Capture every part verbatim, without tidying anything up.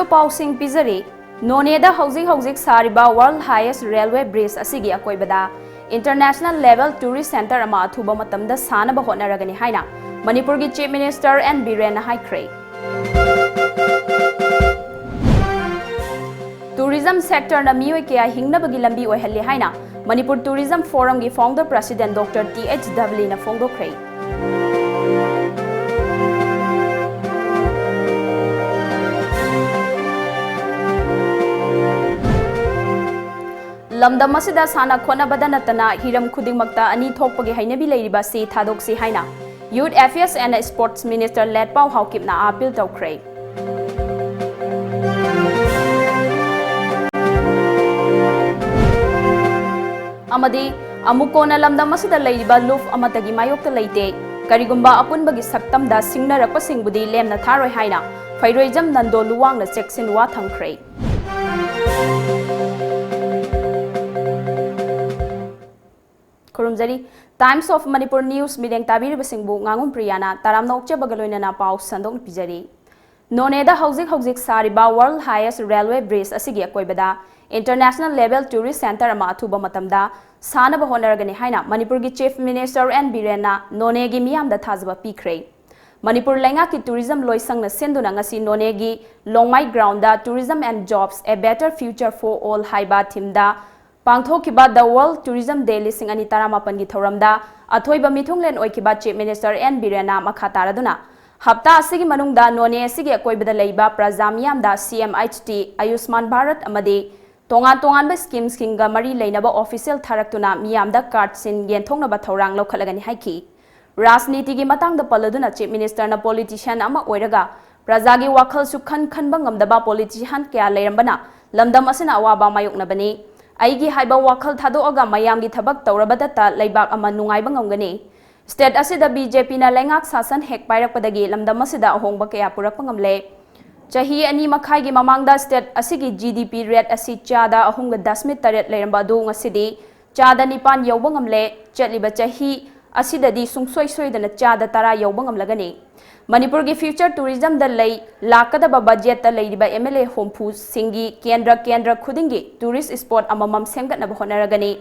ꯄꯥꯎꯁꯤꯡ ꯄꯤꯖꯔꯤ꯫ ꯅꯣꯅꯦꯗ ꯍꯧꯖꯤꯛ ꯍꯧꯖꯤꯛ ꯁꯥꯔꯤꯕ World Highest Railway Bridge ꯑꯁꯤꯒꯤ ꯑꯀꯣꯏꯕꯗ International Level Tourist Centre ꯑꯃ ꯑꯊꯨꯕ ꯃꯇꯝꯗ ꯁꯥꯅꯕ ꯍꯣꯠꯅꯔꯒꯅꯤ ꯍꯥꯏꯅ ꯃꯅꯤꯄꯨꯔꯒꯤ Chief Minister N ꯕꯤꯔꯦꯟꯅ ꯍꯥꯏꯈ꯭ꯔꯦ꯫ Tourism sectorꯅ ꯃꯤꯑꯣꯏ ꯀꯌꯥ ꯍꯤꯡꯅꯕꯒꯤ ꯂꯝꯕꯤ ꯑꯣꯏꯍꯜꯂꯤ ꯍꯥꯏꯅ ꯃꯅꯤꯄꯨꯔ Tourism Forumꯒꯤ Founder President Doctor T H ꯗꯕꯂꯤꯅ ꯐꯣꯡꯗꯣꯛꯈ꯭ꯔꯦ꯫ ꯂꯝꯗꯝ ꯑꯁꯤꯗ ꯁꯥꯟꯅ ꯈꯣꯠꯅꯕꯗ ꯅꯠꯇꯅ ꯍꯤꯔꯝ ꯈꯨꯗꯤꯡꯃꯛꯇ ꯑꯅꯤ ꯊꯣꯛꯄꯒꯤ ꯍꯩꯅꯕꯤ ꯂꯩꯔꯤꯕ ꯑꯁꯤ ꯊꯥꯗꯣꯛꯁꯤ ꯍꯥꯏꯅ Youth Affairs and Sports Minister ꯂꯦꯠꯄꯥꯎ ꯍꯥꯎꯀꯤꯞꯅ appeal ꯇꯧꯈ꯭ꯔꯦ꯫ ꯑꯃꯗꯤ ꯑꯃꯨꯛ ꯀꯣꯟꯅ ꯂꯝꯗꯝ ꯑꯁꯤꯗ ꯂꯩꯔꯤꯕ ꯂꯨꯞ ꯑꯃꯠꯇꯒꯤ ꯃꯥꯌꯣꯛꯇ ꯂꯩꯇꯦ, ꯀꯔꯤꯒꯨꯝꯕ ꯑꯄꯨꯟꯕꯒꯤ ꯁꯛꯇꯝꯗ ꯁꯤꯡꯅꯔꯛꯄꯁꯤꯡꯕꯨꯗꯤ ꯂꯦꯝꯅ ꯊꯥꯔꯣꯏ ꯍꯥꯏꯅ ꯐꯩꯔꯣꯏꯖꯝ ꯅꯟꯗꯣ ꯂꯨꯋꯥꯡꯅ ꯆꯦꯛꯁꯤꯟ ꯋꯥ ꯊꯝꯈ꯭ꯔꯦ꯫ ꯈꯨꯔꯨꯝꯖꯔꯤ꯫ Times of Manipur News ꯃꯤꯠꯌꯦꯡ ꯇꯥꯕꯤꯔꯤꯕꯁꯤꯡꯕꯨ ꯉꯥꯉꯣꯝ ꯄ꯭ꯔꯤꯌꯥꯅ ꯇꯔꯥꯝꯅ ꯑꯣꯛꯆꯕꯒ ꯂꯣꯏꯅꯅ ꯄꯥꯎ ꯁꯟꯗꯣꯛꯅ ꯄꯤꯖꯔꯤ꯫ ꯅꯣꯅꯦꯗ ꯍꯧꯖꯤꯛ ꯍꯧꯖꯤꯛ ꯁꯥꯔꯤꯕ World Highest Railway Bridge ꯑꯁꯤꯒꯤ ꯑꯀꯣꯏꯕꯗ International Level Tourist Centre ꯑꯃ ꯑꯊꯨꯕ ꯃꯇꯝꯗ ꯁꯥꯅꯕ ꯍꯣꯠꯅꯔꯒꯅꯤ ꯍꯥꯏꯅ ꯃꯅꯤꯄꯨꯔꯒꯤ Chief Minister N ꯕꯤꯔꯦꯟꯅ ꯅꯣꯅꯦꯒꯤ ꯃꯤꯌꯥꯝꯗ ꯊꯥꯖꯕ ꯄꯤꯈ꯭ꯔꯦ꯫ ꯃꯅꯤꯄꯨꯔ ꯂꯩꯉꯥꯛꯀꯤ Tourism ꯂꯣꯏꯁꯪꯅ ꯁꯤꯟꯗꯨꯅ ꯉꯁꯤ ꯅꯣꯅꯦꯒꯤ ꯂꯣꯡꯃꯥꯏ groundꯗ Tourism and Jobs, A Better Future for All ꯍꯥꯏꯕ themeꯗ ꯄꯥꯡꯊꯣꯛꯈꯤꯕ The World Tourism Day ꯂꯤꯁꯤꯡ ꯑꯅꯤ ꯇꯔꯥꯃꯥꯄꯟꯒꯤ ꯊꯧꯔꯝꯗ ꯑꯊꯣꯏꯕ ꯃꯤꯊꯨꯡꯂꯦꯟ ꯑꯣꯏꯈꯤꯕ Chief Minister N ꯕꯤꯔꯦꯟꯅ ꯃꯈꯥ ꯇꯥꯔꯗꯨꯅ ꯍꯞꯇꯥ ꯑꯁꯤꯒꯤ ꯃꯅꯨꯡꯗ ꯅꯣꯅꯦ ꯑꯁꯤꯒꯤ ꯑꯀꯣꯏꯕꯗ ꯂꯩꯕ ꯄ꯭ꯔꯖꯥ ꯃꯤꯌꯥꯝꯗ C M H T, ꯑꯌꯨꯁꯃꯥꯟ ꯚꯥꯔꯠ ꯑꯃꯗꯤ ꯇꯣꯉꯥꯟ ꯇꯣꯉꯥꯟꯕ schemeꯁꯤꯡꯒ ꯃꯔꯤ ꯂꯩꯅꯕ official ꯊꯥꯔꯛꯇꯨꯅ ꯃꯤꯌꯥꯝꯗ cardꯁꯤꯡ ꯌꯦꯟꯊꯣꯛꯅꯕ ꯊꯧꯔꯥꯡ ꯂꯧꯈꯠꯂꯒꯅꯤ ꯍꯥꯏꯈꯤ꯫ ꯔꯥꯖꯅꯤꯇꯤꯒꯤ ꯃꯇꯥꯡꯗ ꯄꯜꯂꯗꯨꯅ Chief Ministerꯅ politician ꯑꯃ ꯑꯣꯏꯔꯒ ꯄ꯭ꯔꯖꯥꯒꯤ ꯋꯥꯈꯜꯁꯨ ꯈꯟ ꯈꯟꯕ ꯉꯝꯗꯕ politician ꯀꯌꯥ ꯂꯩꯔꯝꯕꯅ ꯂꯝꯗꯝ ꯑꯁꯤꯅ ꯑꯋꯥꯕ ꯃꯥꯌꯣꯛꯅꯕꯅꯤ꯫ ꯑꯩꯒꯤ ꯍꯥꯏꯕ ꯋꯥꯈꯜ ꯊꯥꯗꯣꯛꯑꯒ ꯃꯌꯥꯝꯒꯤ ꯊꯕꯛ ꯇꯧꯔꯕꯗꯇ ꯂꯩꯕꯥꯛ ꯑꯃ ꯅꯨꯡꯉꯥꯏꯕ ꯉꯝꯒꯅꯤ꯫ State ꯑꯁꯤꯗ BJPꯅ ꯂꯩꯉꯥꯛ ꯁꯥꯁꯟ ꯍꯦꯛ ꯄꯥꯏꯔꯛꯄꯗꯒꯤ ꯂꯝꯗꯝ ꯑꯁꯤꯗ ꯑꯍꯣꯡꯕ ꯀꯌꯥ ꯄꯨꯔꯛꯄ ꯉꯝꯂꯦ꯫ ꯆꯍꯤ ꯑꯅꯤ ꯃꯈꯥꯏꯒꯤ ꯃꯃꯥꯡꯗ state ꯑꯁꯤꯒꯤ GDP rate ꯑꯁꯤ ꯆꯥꯗ ꯑꯍꯨꯝꯒ ꯗꯁꯃꯤꯛ ꯇꯔꯦꯠ ꯂꯩꯔꯝꯕ ꯑꯗꯨ ꯉꯁꯤꯗꯤ ꯆꯥꯗ ꯅꯤꯄꯥꯟ ꯌꯧꯕ ꯉꯝꯂꯦ꯫ ꯆꯠꯂꯤꯕ ꯆꯍꯤ ꯑꯁꯤꯗꯗꯤ ꯁꯨꯡꯁꯣꯏ ꯁꯣꯏꯗꯅ ꯆꯥꯗ ꯇꯔꯥ ꯌꯧꯕ ꯉꯝꯂꯒꯅꯤ꯫ ꯃꯅꯤꯄꯨꯔꯒꯤ future tourismꯗ ꯂꯩ ꯂꯥꯛꯀꯗꯕ budgetꯇ ꯂꯩꯔꯤꯕ MLA ꯍꯨꯝꯐꯨꯁꯤꯡꯒꯤ ꯀꯦꯟꯗ꯭ꯔ ꯀꯦꯟꯗ꯭ꯔ ꯈꯨꯗꯤꯡꯒꯤ tourist spot ꯑꯃꯃꯝ ꯁꯦꯝꯒꯠꯅꯕ ꯍꯣꯠꯅꯔꯒꯅꯤ꯫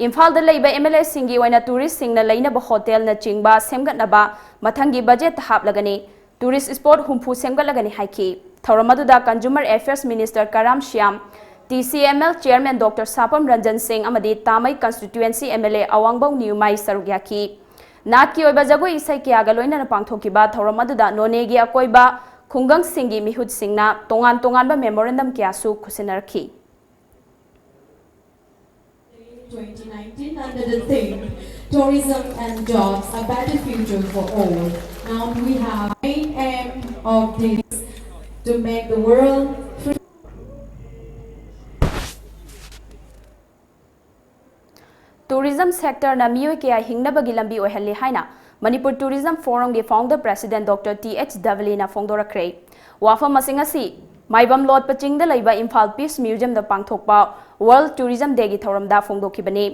ꯏꯝꯐꯥꯜꯗ ꯂꯩꯕ MLAꯁꯤꯡꯒꯤ ꯑꯣꯏꯅ touristꯁꯤꯡꯅ ꯂꯩꯅꯕ hotelꯅꯆꯤꯡꯕ ꯁꯦꯝꯒꯠꯅꯕ ꯃꯊꯪꯒꯤ budgetꯇ ꯍꯥꯞꯂꯒꯅꯤ꯫ Tourist spot ꯍꯨꯝꯐꯨ ꯁꯦꯝꯒꯠꯂꯒꯅꯤ ꯍꯥꯏꯈꯤ꯫ ꯊꯧꯔꯝ ꯑꯗꯨꯗ Consumer Affairs Minister ꯀꯔꯥꯝ Shyam, TCML Chairman Doctor ꯁꯥꯄꯝ Ranjan ꯁꯤꯡ ꯑꯃꯗꯤ ꯇꯥꯃꯩ Constituency MLA ꯑꯋꯥꯡꯕꯧ ꯅꯤꯌꯨꯃꯥꯏ ꯁꯔꯨꯛ ꯌꯥꯈꯤ꯫ ꯅꯥꯠꯀꯤ ꯑꯣꯏꯕ ꯖꯒꯣꯏ ꯏꯁꯩ ꯀꯌꯥꯒ ꯂꯣꯏꯅꯅ ꯄꯥꯡꯊꯣꯛꯈꯤꯕ ꯊꯧꯔꯝ ꯑꯗꯨꯗ ꯅꯣꯅꯦꯒꯤ ꯑꯀꯣꯏꯕ ꯈꯨꯡꯒꯪꯁꯤꯡꯒꯤ ꯃꯤꯍꯨꯠꯁꯤꯡꯅ ꯇꯣꯉꯥꯟ ꯇꯣꯉꯥꯟꯕ memorandum ꯀꯌꯥꯁꯨ ꯈꯨꯠꯁꯤꯟꯅꯔꯛꯈꯤ꯫ twenty nineteen under the theme Tourism and Jobs, a Better Future for All. Now we have main aim of this to make the world free. Tourism sectorꯅ ꯃꯤꯑꯣꯏ ꯀꯌꯥ ꯍꯤꯡꯅꯕꯒꯤ ꯂꯝꯕꯤ ꯑꯣꯏꯍꯜꯂꯤ ꯍꯥꯏꯅ Manipur Tourism Forumꯒꯤ founder president Doctor T H Davaliꯅ ꯐꯣꯡꯗꯣꯔꯛꯈ꯭ꯔꯦ꯫ ꯋꯥꯐꯝ ꯑꯁꯤ ꯉꯁꯤ ꯃꯥꯏꯕꯝ ꯂꯣꯠꯄ ꯆꯤꯡꯗ ꯂꯩꯕ ꯏꯝꯐꯥꯜ Peace Museumꯗ ꯄꯥꯡꯊꯣꯛꯄ World Tourism Dayꯒꯤ ꯊꯧꯔꯝꯗ ꯐꯣꯡꯗꯣꯛꯈꯤꯕꯅꯤ꯫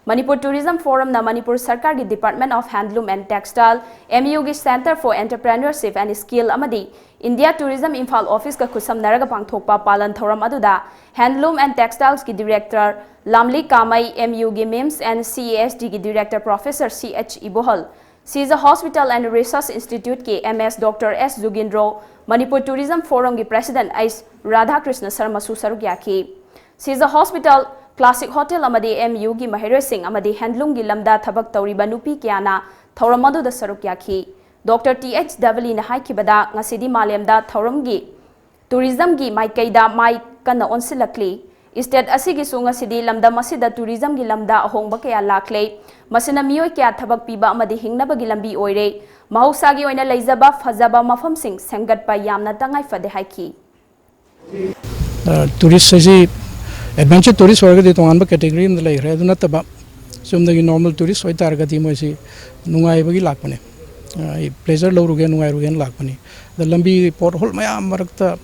Manipur Tourism Forumꯅ ꯃꯅꯤꯄꯨꯔ ꯁꯔꯀꯥꯔꯒꯤ Department of Handloom and Textile, MUꯒꯤ Centre for Entrepreneurship and Skill ꯑꯃꯗꯤ India Tourism Imphal officeꯀ ꯈꯨꯠꯁꯝꯅꯔꯒ ꯄꯥꯡꯊꯣꯛꯄ ꯄꯥꯂꯟ ꯊꯧꯔꯝ ꯑꯗꯨꯗ Handloom and Textilesꯀꯤ director ꯂꯥꯝꯂꯤ ꯀꯥꯃꯩ, MUꯒꯤ MIMS and CASDꯒꯤ director professor C H ꯏꯕꯣꯍꯜ, Sija Hospital and Research Instituteꯀꯤ MS Doctor S ꯖꯨꯒꯤꯟꯗ꯭ꯔꯣ, Manipur Tourism Forumꯒꯤ president H Radhakrishna ꯁꯔꯃꯁꯨ ꯁꯔꯨꯛ ꯌꯥꯈꯤ꯫ Sija Hospital, Classic Hotel ꯑꯃꯗꯤ MUꯒꯤ ꯃꯍꯩꯔꯣꯏꯁꯤꯡ ꯑꯃꯗꯤ handloomꯒꯤ ꯂꯝꯗ ꯊꯕꯛ ꯇꯧꯔꯤꯕ ꯅꯨꯄꯤ ꯀꯌꯥꯅ ꯊꯧꯔꯝ ꯑꯗꯨꯗ ꯁꯔꯨꯛ ꯌꯥꯈꯤ꯫ Doctor T H Davaliꯅ ꯍꯥꯏꯈꯤꯕꯗ, ꯉꯁꯤꯗꯤ ꯃꯥꯂꯦꯝꯗ ꯊꯧꯔꯝꯒꯤ tourismꯒꯤ ꯃꯥꯏꯀꯩꯗ ꯃꯥꯏ ꯀꯟꯅ ꯑꯣꯟꯁꯤꯜꯂꯛꯂꯤ꯫ State ꯑꯁꯤꯒꯤꯁꯨ ꯉꯁꯤꯗꯤ ꯂꯝꯗꯝ ꯑꯁꯤꯗ tourismꯒꯤ ꯂꯝꯗ ꯑꯍꯣꯡꯕ ꯀꯌꯥ ꯂꯥꯛꯂꯦ꯫ ꯃꯁꯤꯅ ꯃꯤꯑꯣꯏ ꯀꯌꯥ ꯊꯕꯛ ꯄꯤꯕ ꯑꯃꯗꯤ ꯍꯤꯡꯅꯕꯒꯤ ꯂꯝꯕꯤ ꯑꯣꯏꯔꯦ꯫ ꯃꯍꯧꯁꯥꯒꯤ ꯑꯣꯏꯅ ꯂꯩꯖꯕ ꯐꯖꯕ ꯃꯐꯝꯁꯤꯡ ꯁꯦꯝꯒꯠꯄ ꯌꯥꯝꯅ ꯇꯉꯥꯏ ꯐꯗꯦ ꯍꯥꯏꯈꯤ꯫ ꯑ, tourist ꯍꯥꯏꯁꯤ adventure tourist ꯑꯣꯏꯔꯒꯗꯤ ꯇꯣꯉꯥꯟꯕ category ꯑꯃꯗ ꯂꯩꯈ꯭ꯔꯦ꯫ ꯑꯗꯨ ꯅꯠꯇꯕ ꯆꯨꯝꯅꯒꯤ normal tourist ꯑꯣꯏꯇꯥꯔꯒꯗꯤ ꯃꯣꯏꯁꯤ ꯅꯨꯡꯉꯥꯏꯕꯒꯤ ꯂꯥꯛꯄꯅꯦ꯫ ꯑ, ꯑꯩ pleasure ꯂꯧꯔꯨꯒꯦ, ꯅꯨꯡꯉꯥꯏꯔꯨꯒꯦꯅ ꯂꯥꯛꯄꯅꯤ꯫ ꯑꯗ ꯂꯝꯕꯤ pothole ꯃꯌꯥꯝ ꯃꯔꯛꯇ,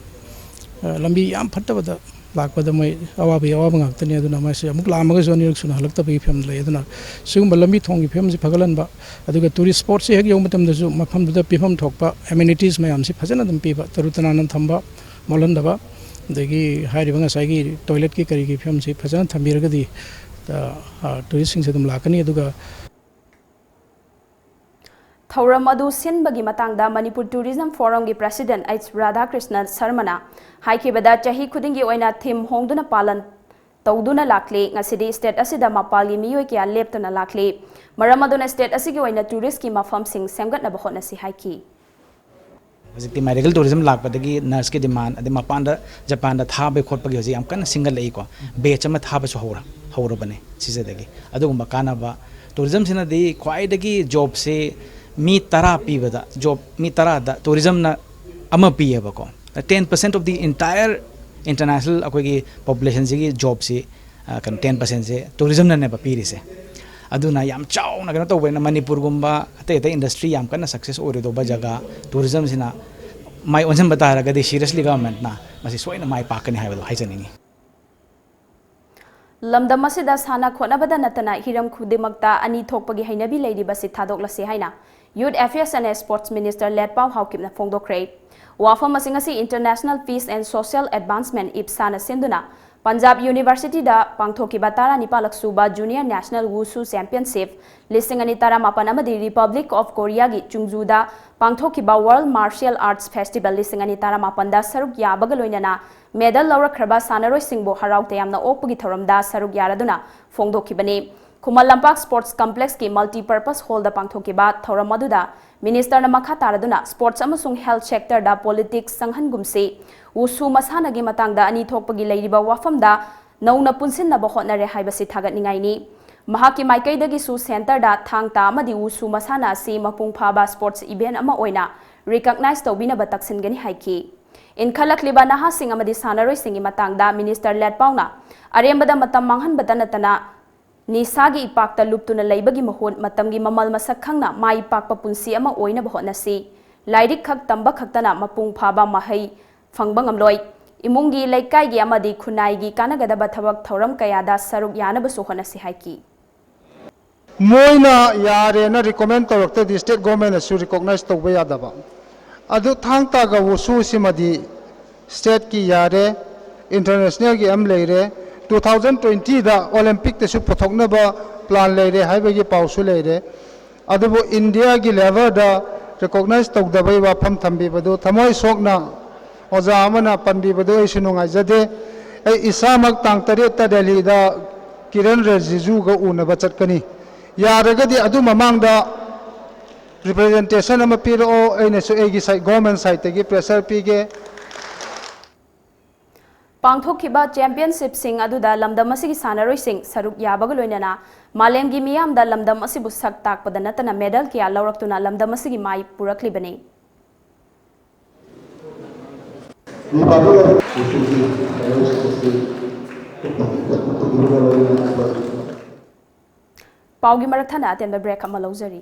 ꯑ, ꯂꯝꯕꯤ ꯌꯥꯝ ꯐꯠꯇꯕꯗ ꯂꯥꯛꯄꯗ ꯃꯣꯏ ꯑꯋꯥꯕꯒꯤ ꯑꯋꯥꯕ ꯉꯥꯛꯇꯅꯤ꯫ ꯑꯗꯨꯅ ꯃꯣꯏꯁꯦ ꯑꯃꯨꯛ ꯂꯥꯛꯑꯝꯃꯒꯁꯨ ꯑꯅꯤꯔꯛ ꯁꯨꯅ ꯍꯜꯂꯛꯇꯕꯒꯤ ꯐꯤꯕꯝꯗ ꯂꯩ꯫ ꯑꯗꯨꯅ ꯁꯤꯒꯨꯝꯕ ꯂꯝꯕꯤ ꯊꯣꯡꯒꯤ ꯐꯤꯕꯝꯁꯤ ꯐꯒꯠꯍꯟꯕ, ꯑꯗꯨꯒ ꯇꯨꯔꯤꯁ ꯁ꯭ꯄꯣꯠꯁꯤ ꯍꯦꯛ ꯌꯧꯕ ꯃꯇꯝꯗꯁꯨ ꯃꯐꯝꯗꯨꯗ ꯄꯤꯐꯝ ꯊꯣꯛꯄ ꯑꯦꯃꯦꯅꯤꯇꯤꯁ ꯃꯌꯥꯝꯁꯤ ꯐꯖꯅ ꯑꯗꯨꯝ ꯄꯤꯕ, ꯇꯔꯨ ꯇꯅꯥꯟꯅ ꯊꯝꯕ, ꯃꯣꯠꯍꯟꯗꯕ, ꯑꯗꯒꯤ ꯍꯥꯏꯔꯤꯕ ꯉꯁꯥꯏꯒꯤ ꯇꯣꯏꯂꯦꯠꯀꯤ ꯀꯔꯤꯒꯤ ꯐꯤꯕꯝꯁꯤ ꯐꯖꯅ ꯊꯝꯕꯤꯔꯒꯗꯤ, ꯑ, ꯑ, ꯇꯨꯔꯤꯁꯁꯤꯡꯁꯦ ꯑꯗꯨꯝ ꯂꯥꯛꯀꯅꯤ꯫ ꯑꯗꯨꯒ ꯊꯧꯔꯝ ꯑꯗꯨ ꯁꯤꯟꯕꯒꯤ ꯃꯇꯥꯡꯗ Manipur tourism ꯐꯣꯔꯝꯒꯤ president H Radhakrishna ꯁꯔꯃꯅ ꯍꯥꯏꯈꯤꯕꯗ, ꯆꯍꯤ ꯈꯨꯗꯤꯡꯒꯤ ꯑꯣꯏꯅ ꯊꯤꯝ ꯍꯣꯡꯗꯨꯅ ꯄꯥꯂꯟ ꯇꯧꯗꯨꯅ ꯂꯥꯛꯂꯤ꯫ ꯉꯁꯤꯗꯤ ꯁ꯭ꯇꯦꯠ ꯑꯁꯤꯗ ꯃꯄꯥꯟꯒꯤ ꯃꯤꯑꯣꯏ ꯀꯌꯥ ꯂꯦꯞꯇꯅ ꯂꯥꯛꯂꯤ꯫ ꯃꯔꯝ ꯑꯗꯨꯅ ꯁ꯭ꯇꯦꯠ ꯑꯁꯤꯒꯤ ꯑꯣꯏꯅ ꯇꯨꯔꯤꯁꯀꯤ ꯃꯐꯝꯁꯤꯡ ꯁꯦꯝꯒꯠꯅꯕ ꯍꯣꯠꯅꯁꯤ ꯍꯥꯏꯈꯤ꯫ ꯍꯧꯖꯤꯛꯇꯤ ꯃꯦꯗꯤꯀꯦꯜ ꯇꯨꯔꯤꯖꯝ ꯂꯥꯛꯄꯗꯒꯤ ꯅꯔꯁꯀꯤ ꯗꯤꯃꯥꯟ, ꯑꯗꯩ ꯃꯄꯥꯟꯗ, ꯖꯄꯥꯟꯗ ꯊꯥꯕꯒꯤ ꯈꯣꯠꯄꯒꯤ ꯍꯧꯖꯤꯛ ꯌꯥꯝ ꯀꯟꯅ ꯁꯤꯡꯒꯠꯂꯛꯏꯀꯣ꯫ ꯕꯦꯆ ꯑꯃ ꯊꯥꯕꯁꯨ ꯍꯧꯔ-, ꯍꯧꯔꯕꯅꯦ꯫ ꯁꯤꯁꯤꯗꯒꯤ ꯑꯗꯨꯒꯨꯝꯕ ꯀꯥꯟꯅꯕ, ꯇꯨꯔꯤꯖꯝꯁꯤꯅꯗꯤ ꯈ꯭ꯋꯥꯏꯗꯒꯤ ꯖꯣꯕꯁꯦ ꯃꯤ ꯇꯔꯥ ꯄꯤꯕꯗ, ꯖꯣꯕ ꯃꯤ ꯇꯔꯥꯗ ꯇꯨꯔꯤꯖꯝꯅ ꯑꯃ ꯄꯤꯌꯦꯕꯀꯣ꯫ Ten percent of the entire international ꯑꯩꯈꯣꯏꯒꯤ ꯄꯣꯄꯨꯂꯦꯁꯟꯁꯤꯒꯤ ꯖꯣꯕꯁꯤ, ꯑ, ꯀꯩꯅꯣ, ten percentꯁꯦ ꯇꯨꯔꯤꯖꯝꯅꯅꯦꯕ ꯄꯤꯔꯤꯁꯦ꯫ ꯑꯗꯨꯅ ꯌꯥꯝ ꯆꯥꯎꯅ ꯀꯩꯅꯣ ꯇꯧꯕꯅꯤꯅ, ꯃꯅꯤꯄꯨꯔꯒꯨꯝꯕ ꯑꯇꯩ ꯑꯇꯩ ꯏꯟꯗꯁꯇ꯭ꯔꯤ ꯌꯥꯝ ꯀꯟꯅ ꯁꯛꯁꯦꯁ ꯑꯣꯏꯔꯣꯏꯗꯧꯕ ꯖꯒꯥ, ꯇꯨꯔꯤꯖꯝꯁꯤꯅ ꯃꯥꯏ ꯑꯣꯟꯁꯤꯟꯕ ꯇꯥꯔꯒꯗꯤ, ꯁꯤꯔꯤꯌꯁꯂꯤ ꯒꯚꯔꯟꯃꯦꯟꯠꯅ ꯃꯁꯤ ꯁꯣꯏꯅ ꯃꯥꯏ ꯄꯥꯛꯀꯅꯤ ꯍꯥꯏꯕꯗꯣ ꯍꯥꯏꯖꯅꯤꯡꯉꯤ꯫ ꯂꯝꯗꯝ ꯑꯁꯤꯗ ꯁꯥꯟꯅ ꯈꯣꯠꯅꯕꯗ ꯅꯠꯇꯅ ꯍꯤꯔꯝ ꯈꯨꯗꯤꯡꯃꯛꯇ ꯑꯅꯤ ꯊꯣꯛꯄꯒꯤ ꯍꯩꯅꯕꯤ ꯂꯩꯔꯤꯕꯁꯤ ꯊꯥꯗꯣꯛꯂꯁꯤ ꯍꯥꯏꯅ Youth Affairs and Sports Minister ꯂꯦꯠꯄꯥꯎ ꯍꯥꯎꯀꯤꯞꯅ ꯐꯣꯡꯗꯣꯛꯈ꯭ꯔꯦ꯫ ꯋꯥꯐꯝ ꯑꯁꯤꯡ ꯑꯁꯤ International Peace and Social Advancement, ꯏꯞꯁꯥꯅ ꯁꯤꯟꯗꯨꯅ ꯄꯟꯖꯥꯕ ꯌꯨꯅꯤꯚꯔꯁꯤꯇꯤꯗ ꯄꯥꯡꯊꯣꯛꯈꯤꯕ ꯇꯔꯥꯅꯤꯄꯥꯜꯂꯛ ꯁꯨꯕ Junior National Wushu Championship ꯂꯤꯁꯤꯡ ꯑꯅꯤ ꯇꯔꯥꯃꯥꯄꯟ ꯑꯃꯗꯤ Republic of Koreaꯒꯤ ꯆꯨꯡꯖꯨꯗ ꯄꯥꯡꯊꯣꯛꯈꯤꯕ World Martial Arts Festival ꯂꯤꯁꯤꯡ ꯑꯅꯤ ꯇꯔꯥꯃꯥꯄꯟꯗ ꯁꯔꯨꯛ ꯌꯥꯕꯒ ꯂꯣꯏꯅꯅ ꯃꯦꯗꯜ ꯂꯧꯔꯛꯈ꯭ꯔꯕ ꯁꯥꯟꯅꯔꯣꯏꯁꯤꯡꯕꯨ ꯍꯔꯥꯎ ꯇꯌꯥꯝꯅ ꯑꯣꯛꯄꯒꯤ ꯊꯧꯔꯝꯗ ꯁꯔꯨꯛ ꯌꯥꯔꯗꯨꯅ ꯐꯣꯡꯗꯣꯛꯈꯤꯕꯅꯤ꯫ ꯈꯨꯃꯟ ꯂꯝꯄꯥꯛ ꯁ꯭ꯄꯣꯔꯠꯁ ꯀꯝꯄ꯭ꯂꯦꯛꯁꯀꯤ ꯃꯜꯇꯤꯄꯔꯄꯁ ꯍꯣꯜꯗ ꯄꯥꯡꯊꯣꯛꯈꯤꯕ ꯊꯧꯔꯝ ꯑꯗꯨꯗ ꯃꯤꯅꯤꯁꯇꯔꯅ ꯃꯈꯥ ꯇꯥꯔꯗꯨꯅ ꯁ꯭ꯄꯣꯔꯠꯁ ꯑꯃꯁꯨꯡ ꯍꯦꯜꯊ ꯁꯦꯛꯇꯔꯗ ꯄꯣꯂꯤꯇꯤꯛꯁ ꯆꯪꯍꯟꯒꯨꯝꯁꯤ, ꯋꯨꯁꯨ ꯃꯁꯥꯟꯅꯒꯤ ꯃꯇꯥꯡꯗ ꯑꯅꯤ ꯊꯣꯛꯄꯒꯤ ꯂꯩꯔꯤꯕ ꯋꯥꯐꯝꯗ ꯅꯧꯅ ꯄꯨꯟꯁꯤꯟꯅꯕ ꯍꯣꯠꯅꯔꯦ ꯍꯥꯏꯕꯁꯤ ꯊꯥꯒꯠꯅꯤꯡꯉꯥꯏꯅꯤ꯫ ꯃꯍꯥꯛꯀꯤ ꯃꯥꯏꯀꯩꯗꯒꯤꯁꯨ ꯁꯦꯟꯇꯔꯗ ꯊꯥꯡ ꯇꯥ ꯑꯃꯗꯤ ꯋꯨꯁꯨ ꯃꯁꯥꯟꯅ ꯑꯁꯤ ꯃꯄꯨꯡ ꯐꯥꯕ ꯁ꯭ꯄꯣꯔꯠꯁ ꯏꯚꯦꯟꯠ ꯑꯃ ꯑꯣꯏꯅ ꯔꯤꯀꯛꯅꯥꯏꯖ ꯇꯧꯕꯤꯅꯕ ꯇꯛꯁꯤꯟꯒꯅꯤ ꯍꯥꯏꯈꯤ꯫ ꯏꯟꯈꯠꯂꯛꯂꯤꯕ ꯅꯍꯥꯁꯤꯡ ꯑꯃꯗꯤ ꯁꯥꯟꯅꯔꯣꯏꯁꯤꯡꯒꯤ ꯃꯇꯥꯡꯗ ꯃꯤꯅꯤꯁꯇꯔ ꯂꯦꯠꯄꯥꯎꯅ ꯑꯔꯦꯝꯕꯗ ꯃꯇꯝ ꯃꯥꯡꯍꯟꯕꯇ ꯅꯠꯇꯅ ꯅꯤꯁꯥꯒꯤ ꯏꯄꯥꯛꯇ ꯂꯨꯞꯇꯨꯅ ꯂꯩꯕꯒꯤ ꯃꯍꯨꯠ ꯃꯇꯝꯒꯤ ꯃꯃꯜ ꯃꯁꯛ ꯈꯪꯅ ꯃꯥꯏ ꯄꯥꯛꯄ ꯄꯨꯟꯁꯤ ꯑꯃ ꯑꯣꯏꯅꯕ ꯍꯣꯠꯅꯁꯤ꯫ ꯂꯥꯏꯔꯤꯛ ꯈꯛ ꯇꯝꯕ ꯈꯛꯇꯅ ꯃꯄꯨꯡ ꯐꯥꯕ ꯃꯍꯩ ꯐꯪꯕ ꯉꯝꯂꯣꯏ꯫ ꯏꯃꯨꯡꯒꯤ, ꯂꯩꯀꯥꯏꯒꯤ ꯑꯃꯗꯤ ꯈꯨꯟꯅꯥꯏꯒꯤ ꯀꯥꯟꯅꯒꯗꯕ ꯊꯕꯛ ꯊꯧꯔꯝ ꯀꯌꯥꯗ ꯁꯔꯨꯛ ꯌꯥꯅꯕꯁꯨ ꯍꯣꯠꯅꯁꯤ ꯍꯥꯏꯈꯤ꯫ ꯃꯣꯏꯅ ꯌꯥꯔꯦꯅ recommend ꯇꯧꯔꯛꯇ꯭ꯔꯗꯤ state government ꯅꯁꯨ recognize ꯇꯧꯕ ꯌꯥꯗꯕ꯫ ꯑꯗꯨ ꯊꯥꯡ ꯇꯥꯒ ꯋꯨꯁꯨ ꯁꯤꯃꯗꯤ state ꯀꯤ ꯌꯥꯔꯦ, international ꯒꯤ ꯑꯃ ꯂꯩꯔꯦ, two thousand twenty ꯗ Olympic ꯇꯁꯨ ꯄꯨꯊꯣꯛꯅꯕ plan ꯂꯩꯔꯦ ꯍꯥꯏꯕꯒꯤ ꯄꯥꯎꯁꯨ ꯂꯩꯔꯦ꯫ ꯑꯗꯨꯕꯨ India ꯒꯤ level ꯗ recognize ꯇꯧꯗꯕꯒꯤ ꯋꯥꯐꯝ ꯊꯝꯕꯤꯕꯗꯨ ꯊꯃꯣꯏ ꯁꯣꯛꯅ ꯑꯣꯖꯥ ꯑꯃꯅ ꯄꯟꯕꯤꯕꯗꯨ ꯑꯩꯁꯨ ꯅꯨꯡꯉꯥꯏꯖꯗꯦ꯫ ꯑꯩ ꯏꯁꯥꯃꯛ ꯇꯥꯡ ꯇꯔꯦꯠꯇ ꯗꯦꯜꯂꯤꯗ ꯀꯤꯔꯟ ꯔꯤꯖꯤꯖꯨꯒ ꯎꯅꯕ ꯆꯠꯀꯅꯤ꯫ ꯌꯥꯔꯒꯗꯤ ꯑꯗꯨ ꯃꯃꯥꯡꯗ representation ꯑꯃ ꯄꯤꯔꯛꯑꯣ, ꯑꯩꯅꯁꯨ ꯑꯩꯒꯤ side, government side ꯇꯒꯤ pressure ꯄꯤꯒꯦ꯫ ꯄꯥꯡꯊꯣꯛꯈꯤꯕ championship ꯁꯤꯡ ꯑꯗꯨꯗ ꯂꯝꯗꯝ ꯑꯁꯤꯒꯤ ꯁꯥꯟꯅꯔꯣꯏꯁꯤꯡ ꯁꯔꯨꯛ ꯌꯥꯕꯒ ꯂꯣꯏꯅꯅ ꯃꯥꯂꯦꯝꯒꯤ ꯃꯤꯌꯥꯝꯗ ꯂꯝꯗꯝ ꯑꯁꯤꯕꯨ ꯁꯛ ꯇꯥꯛꯄꯗ ꯅꯠꯇꯅ medal ꯀꯌꯥ ꯂꯧꯔꯛꯇꯨꯅ ꯂꯝꯗꯝ ꯑꯁꯤꯒꯤ ꯃꯥꯏ ꯄꯨꯔꯛꯂꯤꯕꯅꯤ꯫ ꯄꯥꯎꯒꯤ ꯃꯔꯛ ꯊꯠꯅ ꯑꯇꯦꯟꯕ break ꯑꯃ ꯂꯧꯖꯔꯤ꯫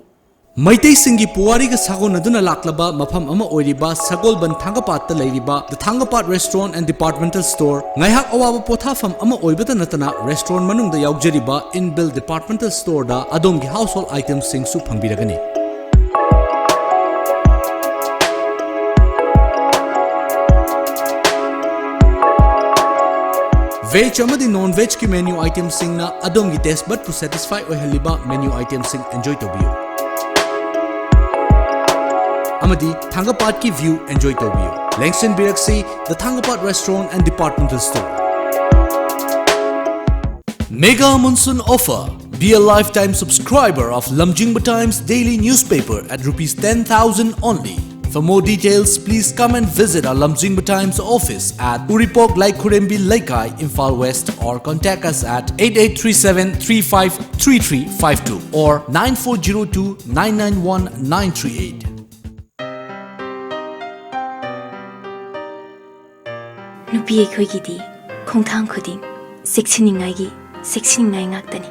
ꯃꯩꯇꯩꯁꯤꯡꯒꯤ ꯄꯨꯋꯥꯔꯤꯒ ꯁꯥꯒꯣꯟꯅꯗꯨꯅ ꯂꯥꯛꯂꯕ ꯃꯐꯝ ꯑꯃ ꯑꯣꯏꯔꯤꯕ ꯁꯒꯣꯜꯕꯟ ꯊꯥꯡꯒꯄꯥꯠꯇ ꯂꯩꯔꯤꯕ The Thangapad Restaurant and Departmental Store ꯉꯥꯏꯍꯥꯛ ꯑꯋꯥꯕ ꯄꯣꯊꯥꯐꯝ ꯑꯃ ꯑꯣꯏꯕꯇ ꯅꯠꯇꯅ restaurant ꯃꯅꯨꯡꯗ ꯌꯥꯎꯖꯔꯤꯕ inbuilt departmental store ꯗ ꯑꯗꯣꯝꯒꯤ household item ꯁꯤꯡꯁꯨ ꯐꯪꯕꯤꯔꯒꯅꯤ꯫ Veg ꯑꯃꯗꯤ non veg ꯀꯤ menu item ꯁꯤꯡꯅ ꯑꯗꯣꯝꯒꯤ taste bud ꯄꯨ satisfy ꯑꯣꯏꯍꯜꯂꯤꯕ menu item ꯁꯤꯡ enjoy ꯇꯧꯕꯤꯌꯨ꯫ ꯑꯃꯗꯤ ꯊꯥꯡꯒꯄꯥꯠꯀꯤ view enjoy ꯇꯧꯕꯤꯌꯨ꯫ ꯂꯦꯡꯁꯤꯟꯕꯤꯔꯛꯁꯤ The Thangapad Restaurant and Departmental Store꯫ Mega Monsoon Offer. Be a lifetime subscriber of Lamjingba Times daily newspaper at rupees ten thousand only. For more details, please come and visit our Lamjingba Times office at Uripok Laikhurembi Leikai, Imphal West, or contact us at eight eight three seven three five three three five two or nine four zero two nine nine one nine three eight. ꯅꯨꯄꯤ ꯑꯩꯈꯣꯏꯒꯤꯗꯤ ꯈꯣꯡꯊꯥꯡ ꯈꯨꯗꯤꯡ ꯆꯦꯛꯁꯤꯟꯅꯤꯡꯉꯥꯏꯒꯤ ꯆꯦꯛꯁꯤꯟꯅꯤꯡꯉꯥꯏ ꯉꯥꯛꯇꯅꯤ꯫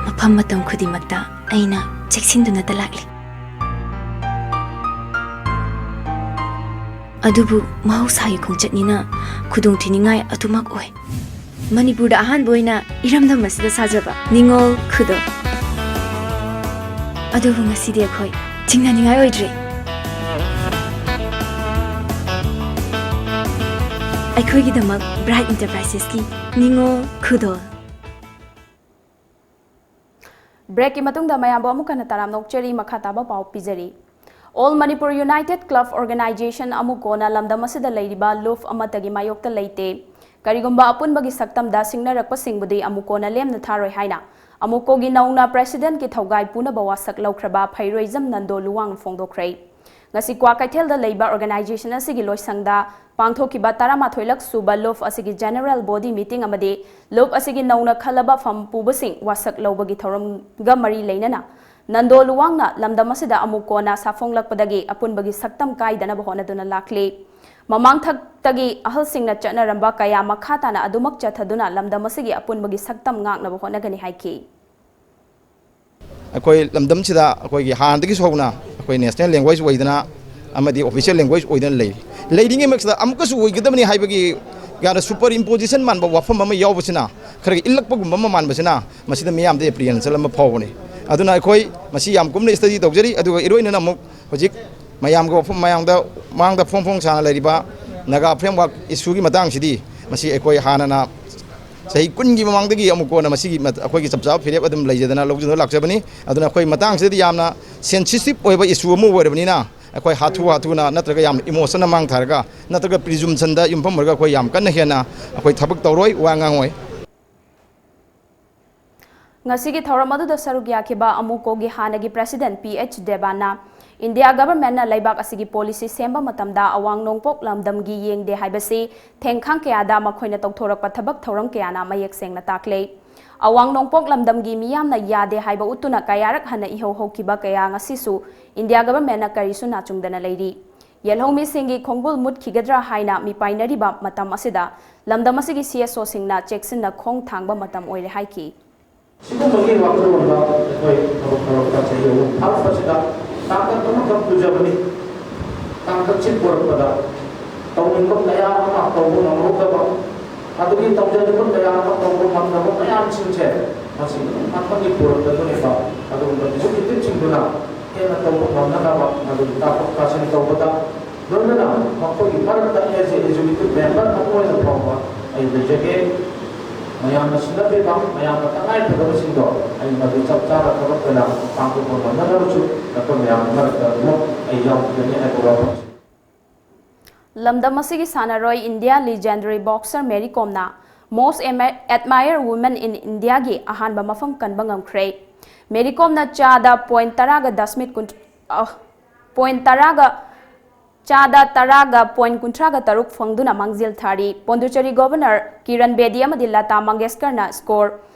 ꯃꯐꯝ ꯃꯇꯝ ꯈꯨꯗꯤꯡꯃꯛꯇ ꯑꯩꯅ ꯆꯦꯛꯁꯤꯟꯗꯨꯅꯇ ꯂꯥꯛꯂꯤ꯫ ꯑꯗꯨꯕꯨ ꯃꯍꯧꯁꯥꯒꯤ ꯈꯣꯡꯆꯠꯅꯤꯅ ꯈꯨꯗꯣꯡꯊꯤꯅꯤꯡꯉꯥꯏ ꯑꯗꯨꯃꯛ ꯑꯣꯏ꯫ ꯃꯅꯤꯄꯨꯔꯗ ꯑꯍꯥꯟꯕ ꯑꯣꯏꯅ ꯏꯔꯝꯗꯝ ꯑꯁꯤꯗ ꯁꯥꯖꯕ ꯅꯤꯉꯣꯜ ꯈꯨꯗꯣꯜ꯫ ꯑꯗꯨꯕꯨ ꯉꯁꯤꯗꯤ ꯑꯩꯈꯣꯏ ꯆꯤꯡꯅꯅꯤꯡꯉꯥꯏ ꯑꯣꯏꯗ꯭ꯔꯦ꯫ ꯑꯩꯈꯣꯏꯒꯤꯗꯃꯛ ꯕ꯭ꯔꯥꯏꯠ ꯏꯟꯇꯔꯄ꯭ꯔꯥꯏꯁꯦꯁꯀꯤ ꯅꯤꯉꯣꯜ ꯈꯨꯗꯣꯜ꯫ ꯕ꯭ꯔꯦꯛꯀꯤ ꯃꯇꯨꯡꯗ ꯃꯌꯥꯝꯕꯨ ꯑꯃꯨꯛ ꯍꯟꯅ ꯇꯔꯥꯝꯅ ꯑꯣꯛꯆꯔꯤ꯫ ꯃꯈꯥ ꯇꯥꯕ ꯄꯥꯎ ꯄꯤꯖꯔꯤ꯫ All Manipur United Club Organization, ꯑꯃꯨꯛ ꯀꯣꯟꯅ ꯂꯝꯗꯝ ꯑꯁꯤꯗ ꯂꯩꯔꯤꯕ ꯂꯨꯞ ꯑꯃꯠꯇꯒꯤ ꯃꯥꯌꯣꯛꯇ ꯂꯩꯇꯦ꯫ ꯀꯔꯤꯒꯨꯝꯕ ꯑꯄꯨꯟꯕꯒꯤ ꯁꯛꯇꯝꯗ ꯁꯤꯡꯅꯔꯛꯄꯁꯤꯡꯕꯨꯗꯤ ꯑꯃꯨꯛ ꯀꯣꯟꯅ ꯂꯦꯝꯅ ꯊꯥꯔꯣꯏ ꯍꯥꯏꯅ ꯑꯃꯨꯛ ꯀꯣꯒꯤ ꯅꯧꯅ ꯄ꯭ꯔꯦꯁꯤꯗꯦꯟꯠꯀꯤ ꯊꯧꯒꯥꯏ ꯄꯨꯅꯕ ꯋꯥꯁꯛ ꯂꯧꯈ꯭ꯔꯕ ꯐꯩꯔꯣꯏꯖꯝ ꯅꯟꯗꯣ ꯂꯨꯋꯥꯡꯅ ꯐꯣꯡꯗꯣꯛꯈ꯭ꯔꯦ꯫ ꯉꯁꯤ ꯀ꯭ꯋꯥꯀꯩꯊꯦꯜꯗ ꯂꯩꯕ ꯑꯣꯔꯒꯅꯥꯏꯖꯦꯁꯟ ꯑꯁꯤꯒꯤ ꯂꯣꯏꯁꯪꯗ ꯄꯥꯡꯊꯣꯛꯈꯤꯕ ꯇꯔꯥꯃꯥꯊꯣꯏꯂꯛ ꯁꯨꯕ ꯂꯨꯞ ꯑꯁꯤꯒꯤ ꯖꯦꯅꯔꯦꯜ ꯕꯣꯗꯤ ꯃꯤꯇꯤꯡ ꯑꯃꯗꯤ ꯂꯨꯞ ꯑꯁꯤꯒꯤ ꯅꯧꯅ ꯈꯜꯂꯕ ꯐꯝ ꯄꯨꯕꯁꯤꯡ ꯋꯥꯁꯛ ꯂꯧꯕꯒꯤ ꯊꯧꯔꯝꯒ ꯃꯔꯤ ꯂꯩꯅꯅ ꯅꯟꯗꯣ ꯂꯨꯋꯥꯡꯅ ꯂꯝꯗꯝ ꯑꯁꯤꯗ ꯑꯃꯨꯛ ꯀꯣꯟꯅ ꯁꯥꯐꯣꯡꯂꯛꯄꯗꯒꯤ ꯑꯄꯨꯟꯕꯒꯤ ꯁꯛꯇꯝ ꯀꯥꯏꯗꯅꯕ ꯍꯣꯠꯅꯗꯨꯅ ꯂꯥꯛꯂꯤ꯫ ꯃꯃꯥꯡꯊꯛꯇꯒꯤ ꯑꯍꯜꯁꯤꯡꯅ ꯆꯠꯅꯔꯝꯕ ꯀꯌꯥ ꯃꯈꯥ ꯇꯥꯅ ꯑꯗꯨꯃꯛ ꯆꯠꯊꯗꯨꯅ ꯂꯝꯗꯝ ꯑꯁꯤꯒꯤ ꯑꯄꯨꯟꯕꯒꯤ ꯁꯛꯇꯝ ꯉꯥꯛꯅꯕ ꯍꯣꯠꯅꯒꯅꯤ ꯍꯥꯏꯈꯤ꯫ ꯑꯩꯈꯣꯏ ꯂꯝꯗꯝꯁꯤꯗ ꯑꯩꯈꯣꯏꯒꯤ ꯍꯥꯟꯅꯗꯒꯤꯁꯨ ꯍꯧꯅ ꯑꯩꯈꯣꯏ ꯅꯦꯁꯅꯦꯜ ꯂꯦꯡꯒ꯭ꯋꯦꯖ ꯑꯣꯏꯗꯅ ꯑꯃꯗꯤ ꯑꯣꯐꯤꯁꯤꯌꯦꯜ ꯂꯦꯡꯒ꯭ꯋꯦꯖ ꯑꯣꯏꯗꯅ ꯂꯩꯔꯤ꯫ ꯂꯩꯔꯤꯉꯩ ꯃꯔꯛꯁꯤꯗ ꯑꯃꯨꯛꯀꯁꯨ ꯑꯣꯏꯒꯗꯕꯅꯤ ꯍꯥꯏꯕꯒꯤ ꯌꯥꯝꯅ ꯁꯨꯄꯔ ꯏꯝꯄꯣꯖꯤꯁꯟ ꯃꯥꯟꯕ ꯋꯥꯐꯝ ꯑꯃ ꯌꯥꯎꯕꯁꯤꯅ, ꯈꯔꯒ ꯏꯜꯂꯛꯄꯒꯨꯝꯕ ꯑꯃ ꯃꯥꯟꯕꯁꯤꯅ ꯃꯁꯤꯗ ꯃꯤꯌꯥꯝꯗ ꯑꯦꯄ꯭ꯔꯤꯍꯦꯟꯁꯟ ꯑꯃ ꯐꯥꯎꯕꯅꯤ꯫ ꯑꯗꯨꯅ ꯑꯩꯈꯣꯏ ꯃꯁꯤ ꯌꯥꯝ ꯀꯨꯞꯅ ꯁ꯭ꯇꯗꯤ ꯇꯧꯖꯔꯤ꯫ ꯑꯗꯨꯒ ꯏꯔꯣꯏꯅꯅ ꯑꯃꯨꯛ ꯍꯧꯖꯤꯛ ꯃꯌꯥꯝꯒꯤ ꯋꯥꯐꯝ ꯃꯌꯥꯝꯗ ꯃꯥꯡꯗ ꯐꯣꯡ ꯐꯣꯡ ꯁꯥꯅ ꯂꯩꯔꯤꯕ ꯅꯥꯒꯥ ꯐ꯭ꯔꯦꯝꯋꯥꯔꯛ ꯏꯁꯨꯒꯤ ꯃꯇꯥꯡꯁꯤꯗꯤ ꯃꯁꯤ ꯑꯩꯈꯣꯏ ꯍꯥꯟꯅꯅ ꯆꯍꯤ ꯀꯨꯟꯒꯤ ꯃꯃꯥꯡꯗꯒꯤ ꯑꯃꯨꯛ ꯀꯣꯟꯅ ꯃꯁꯤꯒꯤ ꯃꯠ-, ꯑꯩꯈꯣꯏꯒꯤ ꯆꯞ ꯆꯥꯕ ꯐꯤꯔꯦꯞ ꯑꯗꯨꯝ ꯂꯩꯖꯗꯅ ꯂꯧꯖꯗꯨꯅ ꯂꯥꯛꯆꯕꯅꯤ꯫ ꯑꯗꯨꯅ ꯑꯩꯈꯣꯏ ꯃꯇꯥꯡꯁꯤꯗꯗꯤ ꯌꯥꯝꯅ ꯁꯦꯟꯁꯤꯇꯤꯞ ꯑꯣꯏꯕ ꯏꯁꯨ ꯑꯃ ꯑꯣꯏꯔꯕꯅꯤꯅ ꯑꯩꯈꯣꯏ ꯍꯥꯊꯨ ꯍꯥꯊꯨꯅ ꯅꯠꯇ꯭ꯔꯒ ꯌꯥꯝꯅ ꯏꯃꯣꯁꯟꯅ ꯃꯥꯡ ꯊꯥꯔꯒ ꯅꯠꯇ꯭ꯔꯒ ꯄ꯭ꯔꯤꯖꯨꯝꯁꯟꯗ ꯌꯨꯝꯐꯝ ꯑꯣꯏꯔꯒ ꯑꯩꯈꯣꯏ ꯌꯥꯝ ꯀꯟꯅ ꯍꯦꯟꯅ ꯑꯩꯈꯣꯏ ꯊꯕꯛ ꯇꯧꯔꯣꯏ, ꯋꯥ ꯉꯥꯡꯉꯣꯏ꯫ ꯉꯁꯤꯒꯤ ꯊꯧꯔꯝ ꯑꯗꯨꯗ ꯁꯔꯨꯛ ꯌꯥꯈꯤꯕ ꯑꯃꯨꯀꯣꯒꯤ ꯍꯥꯟꯅꯒꯤ ꯄ꯭ꯔꯦꯁꯤꯗꯦꯟꯠ ꯄꯤ ꯑꯩꯆ ꯗꯦꯕꯥꯟꯅ ꯏꯟꯗꯤꯌꯥ ꯒꯚꯔꯟꯃꯦꯟꯠꯅ ꯂꯩꯕꯥꯛ ꯑꯁꯤꯒꯤ ꯄꯣꯂꯤꯁꯤ ꯁꯦꯝꯕ ꯃꯇꯝꯗ ꯑꯋꯥꯡ ꯅꯣꯡꯄꯣꯛ ꯂꯝꯗꯝꯒꯤ ꯌꯦꯡꯗꯦ ꯍꯥꯏꯕꯁꯤ ꯊꯦꯡꯈꯥꯡ ꯀꯌꯥꯗ ꯃꯈꯣꯏꯅ ꯇꯧꯊꯣꯔꯛꯄ ꯊꯕꯛ ꯊꯧꯔꯝ ꯀꯌꯥꯅ ꯃꯌꯦꯛ ꯁꯦꯡꯅ ꯇꯥꯛꯂꯦ꯫ ꯑꯋꯥꯡ ꯅꯣꯡꯄꯣꯛ ꯂꯝꯗꯝꯒꯤ ꯃꯤꯌꯥꯝꯅ ꯌꯥꯗꯦ ꯍꯥꯏꯕ ꯎꯠꯇꯨꯅ ꯀꯌꯥꯔꯛ ꯍꯟꯅ ꯏꯍꯧ ꯍꯧꯈꯤꯕ ꯀꯌꯥ ꯉꯁꯤꯁꯨ ꯏꯟꯗꯤꯌꯥ ꯒꯚꯔꯟꯃꯦꯟꯠꯅ ꯀꯔꯤꯁꯨ ꯅꯥꯆꯨꯡꯗꯅ ꯂꯩꯔꯤ꯫ ꯌꯦꯜꯍꯧꯃꯤꯁꯤꯡꯒꯤ ꯈꯣꯡꯒꯨꯜ ꯃꯨꯠꯈꯤꯒꯗ꯭ꯔꯥ ꯍꯥꯏꯅ ꯃꯤꯄꯥꯏꯅꯔꯤꯕ ꯃꯇꯝ ꯑꯁꯤꯗ ꯂꯝꯗꯝ ꯑꯁꯤꯒꯤ ꯁꯤ ꯑꯦꯁ ꯑꯣꯁꯤꯡꯅ ꯆꯦꯛꯁꯤꯟꯅ ꯈꯣꯡ ꯊꯥꯡꯕ ꯃꯇꯝ ꯑꯣꯏꯔꯦ ꯍꯥꯏꯈꯤ꯫ ꯁꯤꯒꯨꯝꯕꯒꯤ ꯋꯥꯈꯜꯂꯣꯟꯗ ꯑꯩꯈꯣꯏ ꯊꯕꯛ ꯊꯧꯔꯝ ꯆꯠꯆꯩ꯫ ꯐꯥꯔꯛꯄꯁꯤꯗ ꯇꯥꯡꯀꯛ ꯑꯃꯈꯛ ꯄꯨꯖꯕꯅꯤ꯫ ꯇꯥꯡꯀꯛꯁꯤ ꯄꯨꯔꯛꯄꯗ ꯊꯕꯛ ꯀꯌꯥ ꯑꯃ ꯇꯧꯕ ꯉꯝꯍꯧꯗꯕ, ꯑꯗꯨꯒꯤ ꯇꯧꯖꯅꯤꯡꯕ ꯀꯌꯥ ꯑꯃ ꯇꯧꯕ ꯉꯝꯗꯕ ꯃꯌꯥꯝꯁꯤꯡꯁꯦ ꯃꯁꯤ ꯃꯊꯪꯒꯤ ꯄꯨꯔꯛꯀꯗꯣꯔꯤꯕ ꯑꯗꯨꯒꯨꯝꯕ executive ꯁꯤꯡꯗꯨꯅ ꯍꯦꯟꯅ ꯇꯧꯕ ꯉꯝꯅꯅꯕ ꯃꯗꯨꯒꯤ ꯇꯥꯊꯣꯛ ꯇꯥꯁꯤꯟ ꯇꯧꯕꯗ, ꯂꯣꯏꯅꯅ ꯃꯈꯣꯏꯒꯤ ꯃꯔꯛꯇ as a executive member ꯑꯃ ꯑꯣꯏꯅ ꯐꯥꯎꯕ ꯑꯩ ꯂꯩꯖꯒꯦ꯫ ꯃꯌꯥꯝꯅ ꯁꯤꯟꯅꯕꯤꯕ, ꯃꯌꯥꯝꯅ ꯇꯉꯥꯏꯐꯗꯕꯁꯤꯡꯗꯣ ꯑꯩ ꯃꯗꯨ ꯆꯞ ꯆꯥꯅ ꯊꯕꯛ ꯑꯣꯏꯅ ꯄꯥꯡꯊꯣꯛꯄ ꯉꯝꯅꯅꯕꯁꯨ ꯅꯈꯣꯏ ꯃꯌꯥꯝꯒꯤ ꯃꯔꯛꯇ ꯑꯗꯨꯃꯛ ꯑꯩ ꯌꯥꯎꯈꯤꯒꯅꯤ ꯍꯥꯏꯕ ꯋꯥꯐꯝꯁꯤ꯫ ꯂꯝꯗꯝ ꯑꯁꯤꯒꯤ ꯁꯥꯟꯅꯔꯣꯏ ꯏꯟꯗꯤꯌꯥ legendary boxer ꯃꯦꯔꯤ ꯀꯣꯝꯅ Most Admi- Admired Woman in Indiaꯒꯤ ꯑꯍꯥꯟꯕ ꯃꯐꯝ ꯀꯟꯕ ꯉꯝꯈ꯭ꯔꯦ꯫ ꯃꯦꯔꯤ ꯀꯣꯝꯅ ꯆꯥꯗ ꯄꯣꯏꯟ ꯇꯔꯥꯒ ꯗꯁꯃꯤꯠ ꯀꯨꯟ, ꯑ, ꯄꯣꯏꯟ ꯇꯔꯥꯒ, ꯆꯥꯗ ꯇꯔꯥꯒ ꯄꯣꯏꯟ ꯀꯨꯟꯊ꯭ꯔꯥꯒ ꯇꯔꯨꯛ ꯐꯪꯗꯨꯅ ꯃꯥꯡꯖꯤꯜ ꯊꯥꯔꯤ꯫ ꯄꯣꯟꯗꯨꯆꯦꯔꯤ ꯒꯣꯚꯔꯅꯔ ꯀꯤꯔꯟ ꯕꯦꯗꯤ ꯑꯃꯗꯤ ꯂꯇꯥ ꯃꯪꯒꯦꯁꯀꯔꯅ score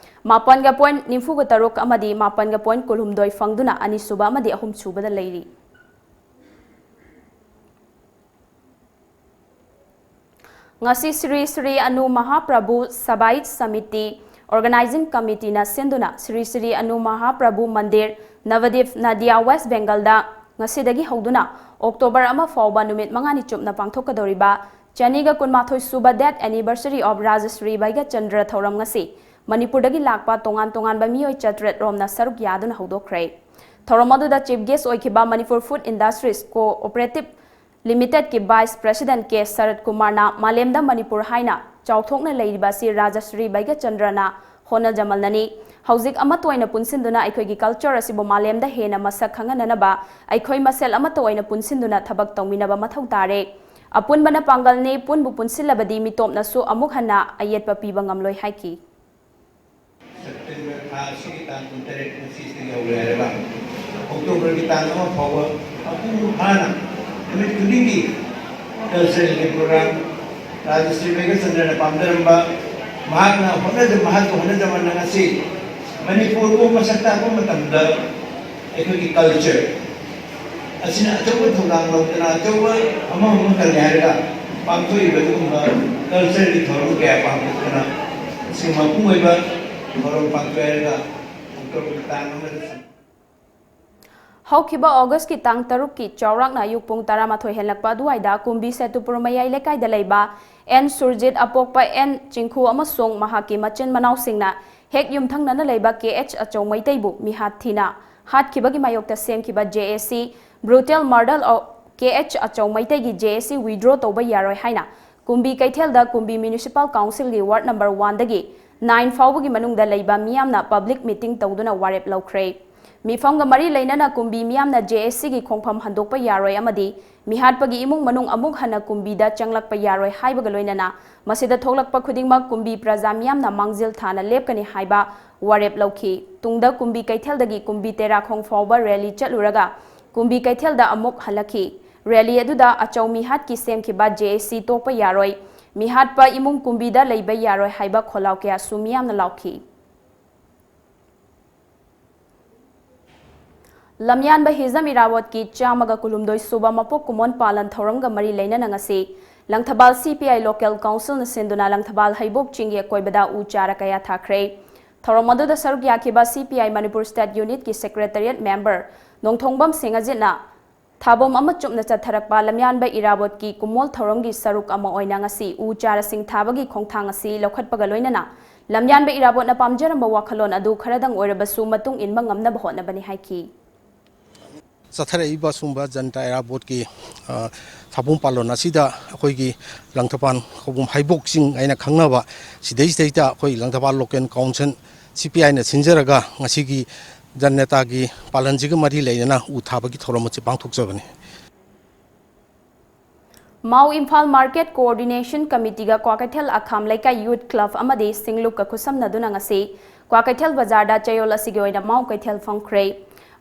ꯃꯥꯄꯟꯒ ꯄꯣꯏꯟ ꯅꯤꯐꯨꯒ ꯇꯔꯨꯛ ꯑꯃꯗꯤ ꯃꯥꯄꯟꯒ ꯄꯣꯏꯟ ꯀꯨꯟꯍꯨꯝꯗꯣꯏ ꯐꯪꯗꯨꯅ ꯑꯅꯤꯁꯨꯕ ꯑꯃꯗꯤ ꯑꯍꯨꯝꯁꯨꯕꯗ ꯂꯩꯔꯤ꯫ ꯉꯁꯤ ꯁ꯭ꯔꯤ ꯁ꯭ꯔꯤ ꯑꯅꯨ ꯃꯍꯥꯄ꯭ꯔꯚꯨ ꯁꯕꯥꯏꯠ ꯁꯃꯤꯇꯤ Organizing Committeeꯅ ꯁꯤꯟꯗꯨꯅ ꯁ꯭ꯔꯤ ꯁ꯭ꯔꯤ ꯑꯅꯨ ꯃꯍꯥꯄ꯭ꯔꯚꯨ ꯃꯟꯗꯤꯔ, ꯅꯕꯗꯤꯞ, ꯅꯗꯤꯌꯥ, ꯋꯦꯁ ꯕꯦꯡꯒꯜꯗ ꯉꯁꯤꯗꯒꯤ ꯍꯧꯗꯨꯅ ꯑꯣꯛꯇꯣꯕꯔ ꯑꯃ ꯐꯥꯎꯕ ꯅꯨꯃꯤꯠ ꯃꯉꯥꯅꯤ ꯆꯨꯞꯅ ꯄꯥꯡꯊꯣꯛꯀꯗꯧꯔꯤꯕ ꯆꯅꯤꯒ ꯀꯨꯟꯃꯥꯊꯣꯏ ꯁꯨꯕ Death Anniversary of ꯔꯥꯖꯁ꯭ꯔꯤ ꯕꯩꯒꯆꯟꯗ꯭ꯔ ꯊꯧꯔꯝ ꯉꯁꯤ ꯃꯅꯤꯄꯨꯔꯗꯒꯤ ꯂꯥꯛꯄ ꯇꯣꯉꯥꯟ ꯇꯣꯉꯥꯟꯕ ꯃꯤꯑꯣꯏ ꯆꯥꯇ꯭ꯔꯦꯠ ꯔꯣꯝꯅ ꯁꯔꯨꯛ ꯌꯥꯗꯨꯅ ꯍꯧꯗꯣꯛꯈ꯭ꯔꯦ꯫ ꯊꯧꯔꯝ ꯑꯗꯨꯗ Chief Guest ꯑꯣꯏꯈꯤꯕ Manipur Food Industries Cooperative Limitedꯀꯤ Vice President ꯀꯦ ꯁꯔꯠ ꯀꯨꯃꯥꯔꯅ ꯃꯥꯂꯦꯝꯗ ꯃꯅꯤꯄꯨꯔ ꯍꯥꯏꯅ ꯆꯥꯎꯊꯣꯛꯅ ꯂꯩꯔꯤꯕ ꯑꯁꯤ ꯔꯥꯖꯁ꯭ꯔꯤ ꯕꯩꯒꯆꯟꯗ꯭ꯔꯅ ꯍꯣꯠꯅꯖꯃꯜꯅꯅꯤ꯫ ꯍꯧꯖꯤꯛ ꯑꯃꯠꯇ ꯑꯣꯏꯅ ꯄꯨꯟꯁꯤꯟꯗꯨꯅ ꯑꯩꯈꯣꯏꯒꯤ culture ꯑꯁꯤꯕꯨ ꯃꯥꯂꯦꯝꯗ ꯍꯦꯟꯅ ꯃꯁꯛ ꯈꯪꯍꯟꯅꯅꯕ ꯑꯩꯈꯣꯏ ꯃꯁꯦꯜ ꯑꯃꯠꯇ ꯑꯣꯏꯅ ꯄꯨꯟꯁꯤꯟꯗꯨꯅ ꯊꯕꯛ ꯇꯧꯃꯤꯟꯅꯕ ꯃꯊꯧ ꯇꯥꯔꯦ꯫ ꯑꯄꯨꯟꯕꯅ ꯄꯥꯡꯒꯜꯅꯤ, ꯄꯨꯟꯕꯨ ꯄꯨꯟꯁꯤꯜꯂꯕꯗꯤ ꯃꯤꯇꯣꯞꯅꯁꯨ ꯑꯃꯨꯛ ꯍꯟꯅ ꯑꯌꯦꯠꯄ ꯄꯤꯕ ꯉꯝꯂꯣꯏ ꯍꯥꯏꯈꯤ꯫ ꯁꯦꯞꯇꯦꯝꯕꯔ ꯊꯥ ꯑꯁꯤꯒꯤ ꯇꯥꯡ ꯀꯨꯟꯇꯔꯦꯠ ꯉꯁꯤꯁꯤꯗꯒꯤ ꯍꯧꯔꯦ ꯍꯥꯏꯔꯒ ꯑꯣꯛꯇꯣꯕꯔꯒꯤ ꯇꯥꯡ ꯑꯃ ꯐꯥꯎꯕ ꯃꯄꯨꯡ ꯐꯥꯅ ꯅꯨꯃꯤꯠ ꯈꯨꯗꯤꯡꯒꯤ culturalꯒꯤ program, ꯔꯥꯖꯁ꯭ꯔꯤ ꯕꯩꯒꯆꯟꯗ꯭ꯔꯅ ꯄꯥꯝꯖꯔꯝꯕ ꯃꯍꯥꯛꯅ ꯍꯣꯠꯅꯖ-, ꯃꯍꯥꯛꯀꯤ ꯍꯣꯠꯅꯖꯃꯟꯅ ꯉꯁꯤ ꯃꯅꯤꯄꯨꯔꯕꯨ ꯃꯁꯛ ꯇꯥꯛꯄ ꯃꯇꯝꯗ ꯑꯩꯈꯣꯏꯒꯤ culture ꯑꯁꯤꯅ ꯑꯆꯧꯕ ꯊꯧꯗꯥꯡ ꯂꯧꯗꯨꯅ ꯑꯆꯧꯕ ꯑꯃ ꯑꯃ ꯀꯜꯂꯦ ꯍꯥꯏꯔꯒ ꯄꯥꯡꯊꯣꯛꯏꯕ ꯑꯗꯨꯒꯨꯝꯕ cultureꯒꯤ ꯊꯧꯔꯝ ꯀꯌꯥ ꯄꯥꯡꯊꯣꯛꯇꯨꯅ ꯉꯁꯤ ꯃꯄꯨꯡ ꯑꯣꯏꯕ ꯊꯧꯔꯝ ꯄꯥꯡꯊꯣꯛꯑꯦ ꯍꯥꯏꯔꯒ ꯑꯣꯛꯇꯣꯕꯔꯒꯤ ꯇꯥꯡ ꯑꯃꯗ ꯍꯧꯈꯤꯕ ꯑꯣꯒꯁꯀꯤ ꯇꯥꯡ ꯇꯔꯨꯛꯀꯤ ꯆꯥꯎꯔꯥꯛꯅ ꯑꯌꯨꯛ ꯄꯨꯡ ꯇꯔꯥꯃꯥꯊꯣꯏ ꯍꯦꯜꯂꯛꯄ ꯑꯗꯨꯋꯥꯏꯗ ꯀꯨꯝꯕꯤ ꯁꯦꯇꯨꯄꯨꯔ ꯃꯌꯥꯏ ꯂꯩꯀꯥꯏꯗ ꯂꯩꯕ ꯑꯦꯟ ꯁꯨꯔꯖꯤꯠ ꯑꯄꯣꯛꯄ ꯑꯦꯟ ꯆꯤꯡꯈꯨ ꯑꯃꯁꯨꯡ ꯃꯍꯥꯛꯀꯤ ꯃꯆꯤꯟ ꯃꯅꯥꯎꯁꯤꯡꯅ ꯍꯦꯛ ꯌꯨꯝꯊꯪꯅꯅ ꯂꯩꯕ ꯀꯦ ꯑꯩꯆ ꯑꯆꯧ ꯃꯩꯇꯩꯕꯨ ꯃꯤꯍꯥꯠ ꯊꯤꯅ ꯍꯥꯠꯈꯤꯕꯒꯤ ꯃꯥꯌꯣꯛꯇ ꯁꯦꯝꯈꯤꯕ J A C brutal murder of K H ꯑꯆꯧ ꯃꯩꯇꯩꯒꯤ J A C withdraw ꯇꯧꯕ ꯌꯥꯔꯣꯏ ꯍꯥꯏꯅ ꯀꯨꯝꯕꯤ ꯀꯩꯊꯦꯜꯗ ꯀꯨꯝꯕꯤ Municipal Councilꯒꯤ ward number oneꯗꯒꯤ nine ꯐꯥꯎꯕꯒꯤ ꯃꯅꯨꯡꯗ ꯂꯩꯕ ꯃꯤꯌꯥꯝꯅ public meeting ꯇꯧꯗꯨꯅ ꯋꯥꯔꯦꯞ ꯂꯧꯈ꯭ꯔꯦ꯫ ꯃꯤꯐꯝꯒ ꯃꯔꯤ ꯂꯩꯅꯅ ꯀꯨꯝꯕꯤ ꯃꯤꯌꯥꯝꯅ J A Cꯒꯤ ꯈꯣꯡꯐꯝ ꯍꯟꯗꯣꯛꯄ ꯌꯥꯔꯣꯏ ꯑꯃꯗꯤ ꯃꯤꯍꯥꯠꯄꯒꯤ ꯏꯃꯨꯡ ꯃꯅꯨꯡ ꯑꯃꯨꯛ ꯍꯟꯅ ꯀꯨꯝꯕꯤꯗ ꯆꯪꯂꯛꯄ ꯌꯥꯔꯣꯏ ꯍꯥꯏꯕꯒ ꯂꯣꯏꯅꯅ ꯃꯁꯤꯗ ꯊꯣꯛꯂꯛꯄ ꯈꯨꯗꯤꯡꯃꯛ ꯀꯨꯝꯕꯤ ꯄ꯭ꯔꯖꯥ ꯃꯤꯌꯥꯝꯅ ꯃꯥꯡꯖꯤꯜ ꯊꯥꯅ ꯂꯦꯞꯀꯅꯤ ꯍꯥꯏꯕ ꯋꯥꯔꯦꯞ ꯂꯧꯈꯤ꯫ ꯇꯨꯡꯗ ꯀꯨꯝꯕꯤ ꯀꯩꯊꯦꯜꯗꯒꯤ ꯀꯨꯝꯕꯤ ꯇꯦꯔꯥꯈꯣꯡ ꯐꯥꯎꯕ rally ꯆꯠꯂꯨꯔꯒ ꯀꯨꯝꯕꯤ ꯀꯩꯊꯦꯜꯗ ꯑꯃꯨꯛ ꯍꯜꯂꯛꯈꯤ꯫ Rally ꯑꯗꯨꯗ ꯑꯆꯧ ꯃꯤꯍꯥꯠꯀꯤ ꯁꯦꯝꯈꯤꯕ J A C ꯇꯣꯛꯄ ꯌꯥꯔꯣꯏ, ꯃꯤꯍꯥꯠꯄ ꯏꯃꯨꯡ ꯀꯨꯝꯕꯤꯗ ꯂꯩꯕ ꯌꯥꯔꯣꯏ ꯍꯥꯏꯕ ꯈꯣꯜꯂꯥꯎ ꯀꯌꯥꯁꯨ ꯃꯤꯌꯥꯝꯅ ꯂꯥꯎꯈꯤ꯫ ꯂꯝꯌꯥꯟꯕ ꯍꯤꯖꯝ ꯏꯔꯥꯕꯣꯠꯀꯤ ꯆꯥꯝꯃꯒ ꯀꯨꯟꯍꯨꯝꯗꯣꯏ ꯁꯨꯕ ꯃꯄꯣꯛ ꯀꯨꯝꯑꯣꯟ ꯄꯥꯂꯟ ꯊꯧꯔꯝꯒ ꯃꯔꯤ ꯂꯩꯅꯅ ꯉꯁꯤ Langthabal C P I Local Councilꯅ ꯁꯤꯟꯗꯨꯅ ꯂꯪꯊꯕꯥꯜ ꯍꯩꯕꯣꯛ ꯆꯤꯡꯒꯤ ꯑꯀꯣꯏꯕꯗ ꯎ ꯆꯥꯔ ꯀꯌꯥ ꯊꯥꯈ꯭ꯔꯦ꯫ ꯊꯧꯔꯝ ꯑꯗꯨꯗ ꯁꯔꯨꯛ ꯌꯥꯈꯤꯕ C P I Manipur State Unitꯀꯤ Secretariat member ꯅꯣꯡꯊꯣꯡꯕꯝ ꯁꯤꯡꯍꯖꯤꯠꯅ ꯊꯥꯕꯝ ꯑꯃ ꯆꯨꯞꯅ ꯆꯠꯊꯔꯛꯄ ꯂꯝꯌꯥꯟꯕ ꯏꯔꯥꯕꯣꯠꯀꯤ ꯀꯨꯝꯑꯣꯜ ꯊꯧꯔꯝꯒꯤ ꯁꯔꯨꯛ ꯑꯃ ꯑꯣꯏꯅ ꯉꯁꯤ ꯎ ꯆꯥꯔꯁꯤꯡ ꯊꯥꯕꯒꯤ ꯈꯣꯡꯊꯥꯡ ꯑꯁꯤ ꯂꯧꯈꯠꯄꯒ ꯂꯣꯏꯅꯅ ꯂꯝꯌꯥꯟꯕ ꯏꯔꯥꯕꯣꯠꯅ ꯄꯥꯝꯖꯔꯝꯕ ꯋꯥꯈꯜꯂꯣꯟ ꯑꯗꯨ ꯈꯔꯗꯪ ꯑꯣꯏꯔꯕꯁꯨ ꯃꯇꯨꯡ ꯏꯟꯕ ꯉꯝꯅꯕ ꯍꯣꯠꯅꯕꯅꯤ ꯍꯥꯏꯈꯤ꯫ ꯆꯠꯊꯔꯛꯏꯕ ꯁꯨꯝꯕ ꯖꯟꯇꯥ ꯏꯔꯥꯕꯣꯠꯀꯤ, ꯑ, ꯊꯥꯕꯨꯡ ꯄꯥꯂꯣꯟ ꯑꯁꯤꯗ ꯑꯩꯈꯣꯏꯒꯤ ꯂꯪꯊꯕꯥꯜ ꯈꯧꯕꯨꯝ ꯍꯩꯕꯣꯛ ꯆꯤꯡ ꯍꯥꯏꯅ ꯈꯪꯅꯕ ꯁꯤꯗꯩꯁꯤꯗꯩꯗ ꯑꯩꯈꯣꯏ Langthabal Local Council C P Iꯅ ꯁꯤꯟꯖꯔꯒ ꯉꯁꯤꯒꯤ ꯖꯟꯅꯦꯇꯥꯒꯤ ꯄꯥꯂꯟꯁꯤꯒ ꯃꯔꯤ ꯂꯩꯅꯅ ꯎ ꯊꯥꯕꯒꯤ ꯊꯧꯔꯝ ꯑꯁꯤ ꯄꯥꯡꯊꯣꯛꯆꯕꯅꯤ꯫ ꯃꯥꯎ ꯏꯝꯐꯥꯜ Market Coordination Committeeꯒ ꯀ꯭ꯋꯥꯀꯩꯊꯦꯜ ꯑꯈꯥꯝ ꯂꯩꯀꯥꯏ Youth Club ꯑꯃꯗꯤ ꯁꯤꯡꯂꯨꯞꯀ ꯈꯨꯠꯁꯝꯅꯗꯨꯅ ꯉꯁꯤ ꯀ꯭ꯋꯥꯀꯩꯊꯦꯜ ꯕꯖꯥꯔꯗ ꯆꯌꯣꯜ ꯑꯁꯤꯒꯤ ꯑꯣꯏꯅ ꯃꯥꯎ ꯀꯩꯊꯦꯜ ꯐꯝꯈ꯭ꯔꯦ꯫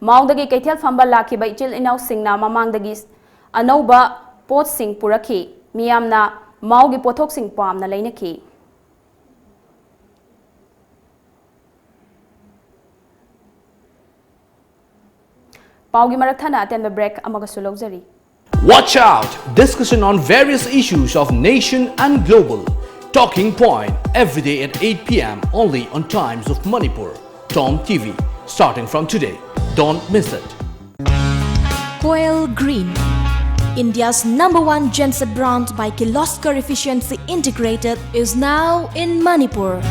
ꯃꯥꯎꯗꯒꯤ ꯀꯩꯊꯦꯜ ꯐꯝꯕ ꯂꯥꯛꯈꯤꯕ ꯏꯆꯤꯜ ꯏꯅꯥꯎꯁꯤꯡꯅ ꯃꯃꯥꯡꯗꯒꯤ ꯑꯅꯧꯕ ꯄꯣꯠꯁꯤꯡ ꯄꯨꯔꯛꯈꯤ꯫ ꯃꯤꯌꯥꯝꯅ ꯃꯥꯎꯒꯤ ꯄꯣꯠꯊꯣꯛꯁꯤꯡ ꯄꯥꯝꯅ ꯂꯩꯅꯈꯤ꯫ ꯄꯥꯎꯒꯤ ꯃꯔꯛ ꯊꯠꯅ ꯑꯇꯦꯟꯕ break ꯑꯃꯒꯁꯨ ꯂꯧꯖꯔꯤ꯫ Watch out! Discussion on various issues of nation and global. Talking Point every day at eight P M only on Times of Manipur. Tom T V, starting from today. Don't miss it. Koel Green, India's number one genset brand by Kirloskar Efficiency Integrated, is now in Manipur.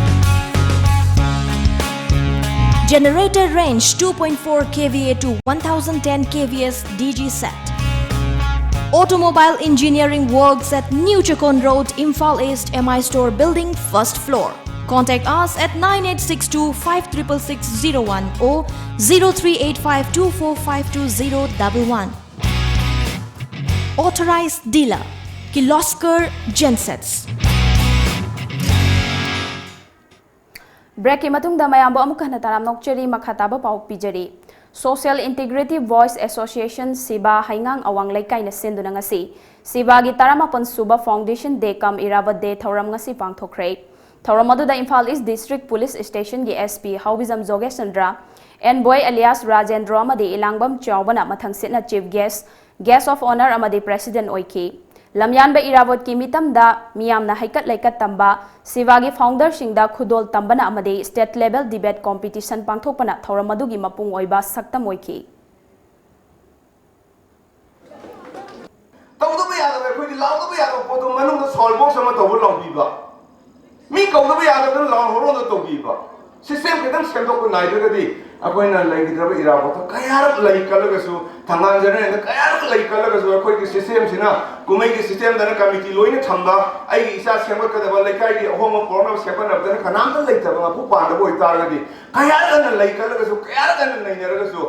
Generator range two point four K V A to one thousand ten K V A's D G set. Automobile engineering works at New Chakon Road, Imphal East, M I Store Building, first floor. Contact us at nine eight six two five triple six zero one or zero three eight five two four five two zero double one. Authorized dealer, Kirloskar Gensets. Breakꯀꯤ ꯃꯇꯨꯡꯗ ꯃꯌꯥꯝꯕꯨ ꯑꯃꯨꯛ ꯍꯟꯅ ꯇꯔꯥꯝꯅ ꯑꯣꯛꯆꯔꯤ꯫ ꯃꯈꯥ ꯇꯥꯕ ꯄꯥꯎ ꯄꯤꯖꯔꯤ꯫ Social Integrity Voice Association Shiva ꯍꯩꯉꯥꯡ ꯑꯋꯥꯡ ꯂꯩꯀꯥꯏꯅ ꯁꯤꯟꯗꯨꯅ ꯉꯁꯤ ꯁꯤꯕꯥꯒꯤ ꯇꯔꯥꯃꯥꯄꯟ ꯁꯨꯕ Foundation Day cum Irrawaddy Day ꯊꯧꯔꯝ ꯉꯁꯤ ꯄꯥꯡꯊꯣꯛꯈ꯭ꯔꯦ꯫ ꯊꯧꯔꯝ ꯑꯗꯨꯗ ꯏꯝꯐꯥꯜ ꯏꯁ ꯗꯤꯁꯇ꯭ꯔꯤꯛ ꯄꯨꯂꯤꯁ ꯁ꯭ꯇꯦꯁꯟꯒꯤ ꯑꯦꯁ ꯄꯤ ꯍꯥꯎꯕꯤꯖꯝ ꯖꯣꯒꯦꯁ ꯆꯟꯗ꯭ꯔ, ꯑꯦꯟ ꯕꯣꯏ ꯑꯦꯂꯤꯌꯥꯁ ꯔꯥꯖꯦꯟꯗ꯭ꯔꯣ ꯑꯃꯗꯤ ꯏꯂꯥꯡꯕꯝ ꯆꯥꯎꯕꯅ ꯃꯊꯪ ꯁꯤꯠꯅ chief guest, guest of honour ꯑꯃꯗꯤ ꯄ꯭ꯔꯦꯁꯤꯗꯦꯟꯠ ꯑꯣꯏꯈꯤ꯫ ꯂꯝꯌꯥꯟꯕ ꯏꯔꯥꯕꯣꯠꯀꯤ ꯃꯤꯇꯝꯗ ꯃꯤꯌꯥꯝꯅ ꯍꯩꯀꯠ ꯂꯩꯀꯠ ꯇꯝꯕ, ꯁꯤꯕꯥꯒꯤ ꯐꯥꯎꯟꯗꯔꯁꯤꯡꯗ ꯈꯨꯗꯣꯜ ꯇꯝꯕꯅ ꯑꯃꯗꯤ ꯁ꯭ꯇꯦꯠ ꯂꯦꯚꯦꯜ ꯗꯤꯕꯦꯠ ꯀꯣꯝꯄꯤꯇꯤꯁꯟ ꯄꯥꯡꯊꯣꯛꯄꯅ ꯊꯧꯔꯝ ꯑꯗꯨꯒꯤ ꯃꯄꯨꯡ ꯑꯣꯏꯕ ꯁꯛꯇꯝ ꯑꯣꯏꯈꯤ꯫ ꯇꯧꯗꯕ ꯌꯥꯗꯕ, ꯑꯩꯈꯣꯏꯒꯤ ꯂꯥꯎꯗꯕ ꯌꯥꯗꯕ ꯄꯣꯠꯇꯣ ꯃꯅꯨꯡꯗ ꯁꯥꯎꯟ ꯕꯣꯛꯁ ꯑꯃ ꯇꯧꯕ ꯂꯥꯎꯕꯤꯕ, ꯃꯤ ꯀꯧꯗꯕ ꯌꯥꯗꯕꯗꯨꯅ ꯂꯥꯎꯟ ꯍꯣꯔꯣꯟꯗ ꯇꯧꯕꯤꯕ, ꯁꯤꯁꯇꯦꯝ ꯈꯤꯇꯪ ꯁꯦꯝꯗꯣꯛꯄ ꯅꯥꯏꯗ꯭ꯔꯒꯗꯤ ꯑꯩꯈꯣꯏꯅ ꯂꯩꯈꯤꯗ꯭ꯔꯕ ꯏꯔꯥꯕꯣꯠꯇꯣ ꯀꯌꯥꯔꯛ ꯂꯩ ꯀꯜꯂꯒꯁꯨ, ꯊꯪꯒꯥꯜ ꯖꯦꯅꯔꯦꯜꯗ ꯀꯌꯥꯔꯛ ꯂꯩ ꯀꯜꯂꯒꯁꯨ ꯑꯩꯈꯣꯏꯒꯤ ꯁꯤꯁꯇꯦꯝꯁꯤꯅ, ꯀꯨꯝꯍꯩꯒꯤ ꯁꯤꯁꯇꯦꯝꯗꯅ ꯀꯃꯤꯇꯤ ꯂꯣꯏꯅ ꯊꯝꯕ, ꯑꯩꯒꯤ ꯏꯆꯥ ꯁꯦꯝꯒꯠꯀꯗꯕ, ꯂꯩꯀꯥꯏꯒꯤ ꯑꯍꯣꯡꯕ ꯄꯨꯔꯛꯅꯕ ꯁꯦꯝꯒꯠꯅꯕꯗꯅ ꯀꯅꯥꯝꯇ ꯂꯩꯇꯕ ꯃꯄꯨ ꯄꯥꯟꯗꯕ ꯑꯣꯏꯇꯥꯔꯒꯗꯤ ꯀꯌꯥꯔꯛ ꯍꯟꯅ ꯂꯩ ꯀꯜꯂꯒꯁꯨ, ꯀꯌꯥꯔꯛ ꯍꯟꯅ ꯅꯩꯅꯔꯒꯁꯨ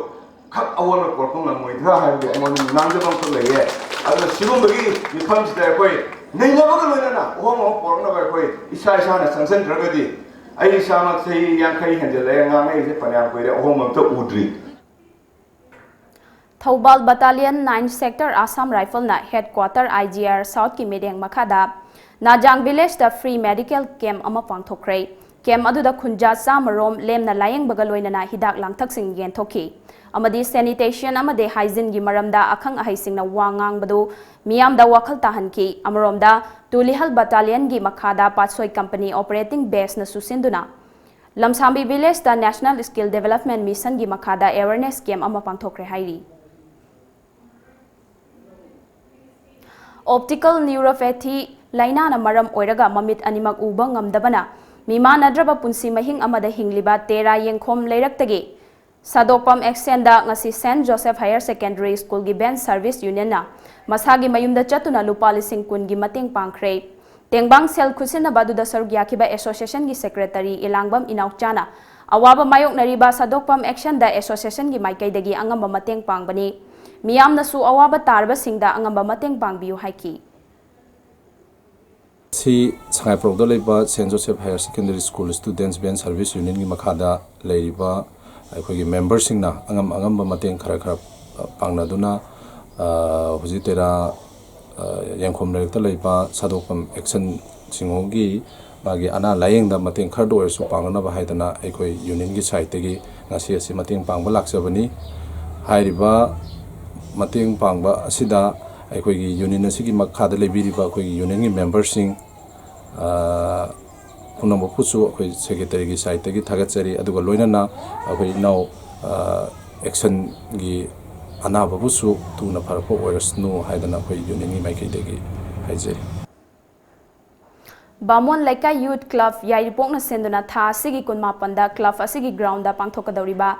ꯈꯛ ꯑꯑꯣꯟꯕ ꯄꯨꯔꯛꯄ ꯉꯝꯃꯣꯏꯗ꯭ꯔꯥ ꯍꯥꯏꯕꯒꯤ ꯑꯩꯉꯣꯟꯗ ꯉꯥꯡꯖꯕ ꯑꯃꯈꯛ ꯂꯩꯌꯦ꯫ ꯑꯗꯨꯅ ꯁꯤꯒꯨꯝꯕꯒꯤ ꯃꯤꯐꯝꯁꯤꯗ ꯑꯩꯈꯣꯏ ꯅꯩꯅꯕꯒ ꯂꯣꯏꯅꯅ ꯑꯍꯣꯡꯕ ꯑꯃ ꯄꯨꯔꯛꯅꯕ ꯑꯩꯈꯣꯏ ꯏꯁꯥ ꯏꯁꯥꯅ ꯆꯪꯁꯤꯟꯗ꯭ꯔꯒꯗꯤ, ꯑꯩ ꯏꯁꯥꯃꯛ ꯆꯍꯤ ꯌꯥꯡꯈꯩ ꯍꯦꯟꯖꯜꯂꯛꯑꯦ, ꯉꯥꯡꯉꯛꯏꯁꯦ ꯐꯅꯌꯥꯝ ꯀꯨꯏꯔꯦ, ꯑꯍꯣꯡꯕ ꯑꯝꯇ ꯎꯗ꯭ꯔꯤ꯫ Thoubal Battalion nine Sector Assam Rifle ꯅ Headquarter I G R South ꯀꯤ ꯃꯤꯠꯌꯦꯡ ꯃꯈꯥꯗ ꯅꯥꯖꯥꯡ village ꯇ free medical camp ꯑꯃ ꯄꯥꯡꯊꯣꯛꯈ꯭ꯔꯦ꯫ Camp ꯑꯗꯨꯗ ꯈꯨꯟꯖꯥ ꯆꯥꯝꯃꯔꯣꯝ ꯂꯦꯝꯅ ꯂꯥꯌꯦꯡꯕꯒ ꯂꯣꯏꯅꯅ ꯍꯤꯗꯥꯛ ꯂꯥꯡꯊꯛꯁꯤꯡ ꯌꯦꯟꯊꯣꯛꯈꯤ ꯑꯃꯗꯤ sanitation ꯑꯃꯗꯤ hygiene ꯒꯤ ꯃꯔꯝꯗ ꯑꯈꯪ ꯑꯍꯩꯁꯤꯡꯅ ꯋꯥ ꯉꯥꯡꯕꯗꯨ ꯃꯤꯌꯥꯝꯗ ꯋꯥꯈꯜ ꯇꯥꯍꯟꯈꯤ꯫ ꯑꯃꯔꯣꯝꯗ, ꯇꯨꯂꯤꯍꯜ Battalion ꯒꯤ ꯃꯈꯥꯗ ꯄꯥꯠꯁꯣꯏ company operating base ꯅꯁꯨ ꯁꯤꯟꯗꯨꯅ ꯂꯝꯁꯥꯝꯕꯤ village ꯇ National Skill Development Mission ꯒꯤ ꯃꯈꯥꯗ awareness camp ꯑꯃ ꯄꯥꯡꯊꯣꯛꯈ꯭ꯔꯦ ꯍꯥꯏꯔꯤ꯫ Optical neuropathy ꯂꯥꯏꯅꯥꯅ ꯃꯔꯝ ꯑꯣꯏꯔꯒ ꯃꯃꯤꯠ ꯑꯅꯤꯃꯛ ꯎꯕ ꯉꯝꯗꯕꯅ ꯃꯤꯃꯥꯟꯅꯗ꯭ꯔꯕ ꯄꯨꯟꯁꯤ ꯃꯍꯤꯡ ꯑꯃꯗ ꯍꯤꯡꯂꯤꯕ ꯇꯦꯔꯥ ꯌꯦꯡꯈꯣꯝ ꯂꯩꯔꯛꯇꯒꯤ ꯁꯥꯗꯣꯛꯄꯝ ꯑꯦꯛꯁꯟꯗ ꯉꯁꯤ ꯁꯦꯟꯠ ꯖꯣꯁꯦꯐ ꯍꯥꯌꯔ ꯁꯦꯀꯦꯟꯗꯔꯤ ꯁ꯭ꯀꯨꯜꯒꯤ ꯚꯦꯟ ꯁꯔꯚꯤꯁ ꯌꯨꯅꯤꯌꯟꯅ ꯃꯁꯥꯒꯤ ꯃꯌꯨꯝꯗ ꯆꯠꯇꯨꯅ ꯂꯨꯄꯥ ꯂꯤꯁꯤꯡ ꯀꯨꯟꯒꯤ ꯃꯇꯦꯡ ꯄꯥꯡꯈ꯭ꯔꯦ꯫ ꯇꯦꯡꯕꯥꯡ ꯁꯦꯜ ꯈꯨꯠꯁꯤꯟꯅꯕ ꯑꯗꯨꯗ ꯁꯔꯨꯛ ꯌꯥꯈꯤꯕ ꯑꯦꯁꯣꯁꯤꯌꯦꯁꯟꯒꯤ ꯁꯦꯀ꯭ꯔꯦꯇꯔꯤ ꯏꯂꯥꯡꯕꯝ ꯏꯅꯥꯎꯆꯥꯅ ꯑꯋꯥꯕ ꯃꯥꯌꯣꯛꯅꯔꯤꯕ ꯁꯥꯗꯣꯛꯄꯝ ꯑꯦꯛꯁꯟꯗ ꯑꯦꯁꯣꯁꯤꯌꯦꯁꯟꯒꯤ ꯃꯥꯏꯀꯩꯗꯒꯤ ꯑꯉꯝꯕ ꯃꯇꯦꯡ ꯄꯥꯡꯕꯅꯤ꯫ ꯃꯤꯌꯥꯝꯅꯁꯨ ꯑꯋꯥꯕ ꯇꯥꯔꯕꯁꯤꯡꯗ ꯑꯉꯝꯕ ꯃꯇꯦꯡ ꯄꯥꯡꯕꯤꯌꯨ ꯍꯥꯏꯈꯤ꯫ ꯁꯤ ꯁꯉꯥꯏꯄ꯭ꯔꯧꯗ ꯂꯩꯕ saint Joseph higher secondary school students van service ꯌꯨꯅꯤꯌꯟꯒꯤ ꯃꯈꯥꯗ ꯂꯩꯔꯤꯕ ꯑꯩꯈꯣꯏꯒꯤ ꯃꯦꯝꯕꯔꯁꯤꯡꯅ ꯑꯉꯝ ꯑꯉꯝꯕ ꯃꯇꯦꯡ ꯈꯔ ꯈꯔ ꯄꯥꯡꯅꯗꯨꯅ, ꯑ, ꯍꯧꯖꯤꯛ ꯇꯦꯔꯥ, ꯑ, ꯌꯦꯡꯈꯣꯝ ꯂꯩꯔꯛꯇ ꯂꯩꯕ ꯁꯥꯗꯣꯛꯄꯝ ꯑꯦꯛꯁꯟ ꯁꯤꯡꯍꯣꯒꯤ ꯃꯥꯒꯤ ꯑꯅꯥ ꯂꯥꯌꯦꯡꯗ ꯃꯇꯦꯡ ꯈꯔꯗ ꯑꯣꯏꯔꯁꯨ ꯄꯥꯡꯅꯅꯕ ꯍꯥꯏꯗꯅ ꯑꯩꯈꯣꯏ ꯌꯨꯅꯤꯌꯟꯒꯤ ꯁꯥꯏꯠꯇꯒꯤ ꯉꯁꯤ ꯑꯁꯤ ꯃꯇꯦꯡ ꯄꯥꯡꯕ ꯂꯥꯛꯆꯕꯅꯤ꯫ ꯍꯥꯏꯔꯤꯕ ꯃꯇꯦꯡ ꯄꯥꯡꯕ ꯑꯁꯤꯗ ꯑꯩꯈꯣꯏꯒꯤ ꯌꯨꯅꯤꯌꯟ ꯑꯁꯤꯒꯤ ꯃꯈꯥꯗ ꯂꯩꯕꯤꯔꯤꯕ ꯑꯩꯈꯣꯏꯒꯤ ꯌꯨꯅꯤꯌꯟꯒꯤ ꯃꯦꯝꯕꯔꯁꯤꯡ, ꯑ, ꯄꯨꯝꯅꯃꯛꯄꯨꯁꯨ ꯑꯩꯈꯣꯏ ꯁꯦꯀ꯭ꯔꯦꯇꯔꯤꯒꯤ ꯁꯥꯏꯠꯇꯒꯤ ꯊꯥꯒꯠꯆꯔꯤ꯫ ꯑꯗꯨꯒ ꯂꯣꯏꯅꯅ ꯑꯩꯈꯣꯏ ꯏꯅꯥꯎ, ꯑ, ꯑꯦꯛꯁꯟꯒꯤ ꯑꯅꯥꯕꯕꯨꯁꯨ ꯊꯨꯅ ꯐꯔꯛꯄ ꯑꯣꯏꯔꯁꯅꯨ ꯍꯥꯏꯗꯅ ꯑꯩꯈꯣꯏ ꯌꯨꯅꯤꯌꯟꯒꯤ ꯃꯥꯏꯀꯩꯗꯒꯤ ꯍꯥꯏꯖꯔꯤ꯫ ꯕꯥꯃꯣꯟ ꯂꯩꯀꯥꯏ ꯌꯨꯠ ꯀ꯭ꯂꯕ ꯌꯥꯏꯔꯤꯄꯣꯛꯅ ꯁꯤꯟꯗꯨꯅ ꯊꯥ ꯑꯁꯤꯒꯤ ꯀꯨꯟꯃꯥꯄꯟꯗ ꯀ꯭ꯂꯕ ꯑꯁꯤꯒꯤ ꯒ꯭ꯔꯥꯎꯟꯗ ꯄꯥꯡꯊꯣꯛꯀꯗꯧꯔꯤꯕ